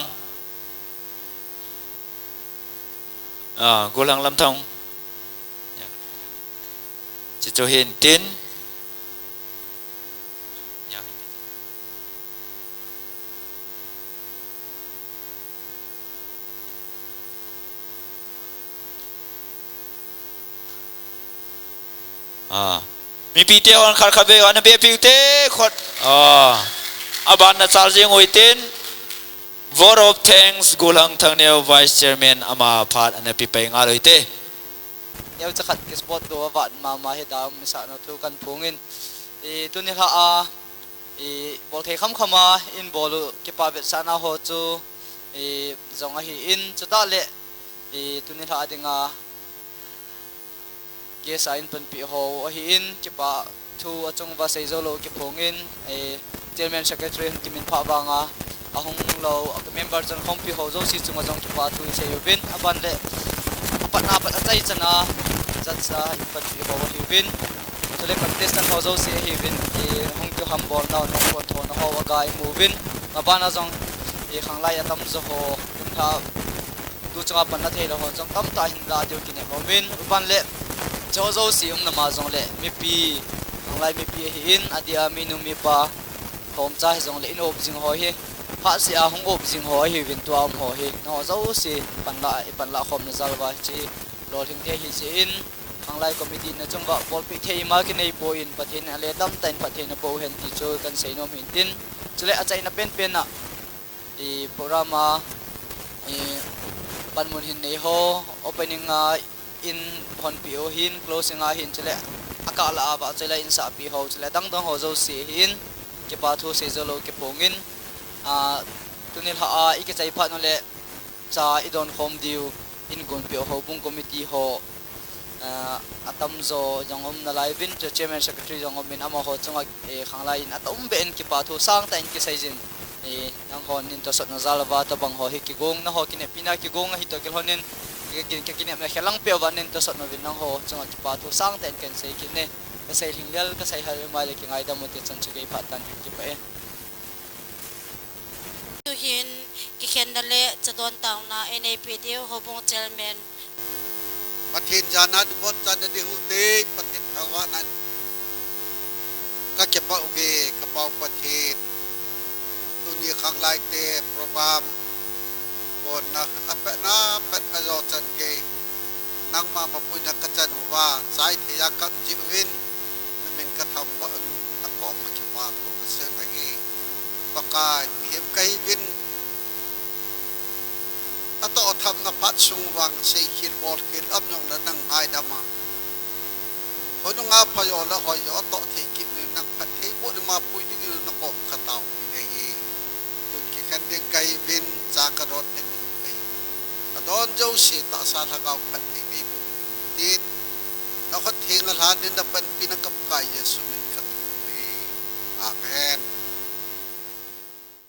A, Gulhang Lamthang. Chichu hin tin. A, mipite hon khat khat vei ana be piu te khut. A, aban na chal jing uvin tin. Vote of thanks, Gulhang Thangneo, Vice Chairman, ama phat ana pe pai ngal uvin te. Neo chakhat ki sport do avat mama hi dam sa no thu kan phungin. I tuni lha a, i bol thei kham kham a, in bol u kipa vetsahna ho chu, i jong ahi in, chutah le, i tuni lha a dinga, guest a in panpi ho ahi in, kipa thu achung uva sei jou lou kiphong in, eh, Chairman Secretary hung kimin pha vanga, ahung lou, a member chun khompi ho jouse chunga jong kipa thu isei uvin, aban le, patna pat achai chana, judge a in panpi ho ahi uvin, chule contestant ho jouse ahi uvin, eh, hung kihambol nau, hung kon thona ho aga imu uvin, abana jong, eh, khanglai atam jo ho, in kha, tu chunga panla thei lou hon jong tamtah hin la diu kinem umin, aban le, cho jouse umna ma jong le, mipi, khanglai mipi ahi in, adia minu mipa, thomcha hi jong le, in op jing ho hi, phatseh a hung op jing ho ahi uvin tua um ho hi, nangho jouse, panla, i panla khomna jal uva, chi, lolhing thei hi jeh in, khanglai committee na chung uva, bolpi thei ima kinei poi in, Pathen in ale tamtah in phattheina boh hen ti chu kan sei nom hin tin, chule achaina penpen a, i program a, i panmun hin nei ho, opening a in honpi u hin, closing a hin chule, akah la a vah chule in sahpi ho, chule dang dang ho jouse hin, kipa thu sei jou lou kiphong in, a, tuni lha a i kichai phat u le, cha i don khom diu, in gonpi u houbung committee ho, a, atam jo jong um nalai uvin, chu chairman secretary jong um in amaho chunga, eh, khanglai in atom be in kipa thu sangtah in kisei jin, eh, nanghon nin tosot na jal uva tabang ho hi kigong, naho kinepina kigong ahi toh kilhon in, ki, ki, ki, kinepna khelang peh uva nin tosot na uvin nangho chunga kipa thu sangtah in kan sei kit ne, ka sei lhinglel, ka sei hal mai le kingaidam u te chan chu kei phat tan kipah e. Tuhin kikhenna le chadon taona ei neipi diu houbung chairman. Pathen jana dibon chana ding u te, Pathen thangvahna in ka kipah uve, ka Pa u Pathen. Tuni khanglai te program bonna apetna pet ajo chan gei. Nangma mapuina ka chan uva, chai thei a ka um jeh uvin, na min ka thangvah un, na koma kipa thu ka sei ahi. Pakai, mihem ka hi uvin, atoh thamna phat sung vang sei khel bol khel um jong le nang ngaidam a. Khonunga phajo le hoijo atoh thei kit uvin nang phattheibohna ma pui dingin na kom ka taopi ahi. Tun kikhen ding ka hi uvin, cha ka don ding ka hi. Adon jouse tahsa lhagao phatthei nei boh ding tin. Na khut theng a lhan in na panpina ka Pakai Jesu min ka thum e. Amen.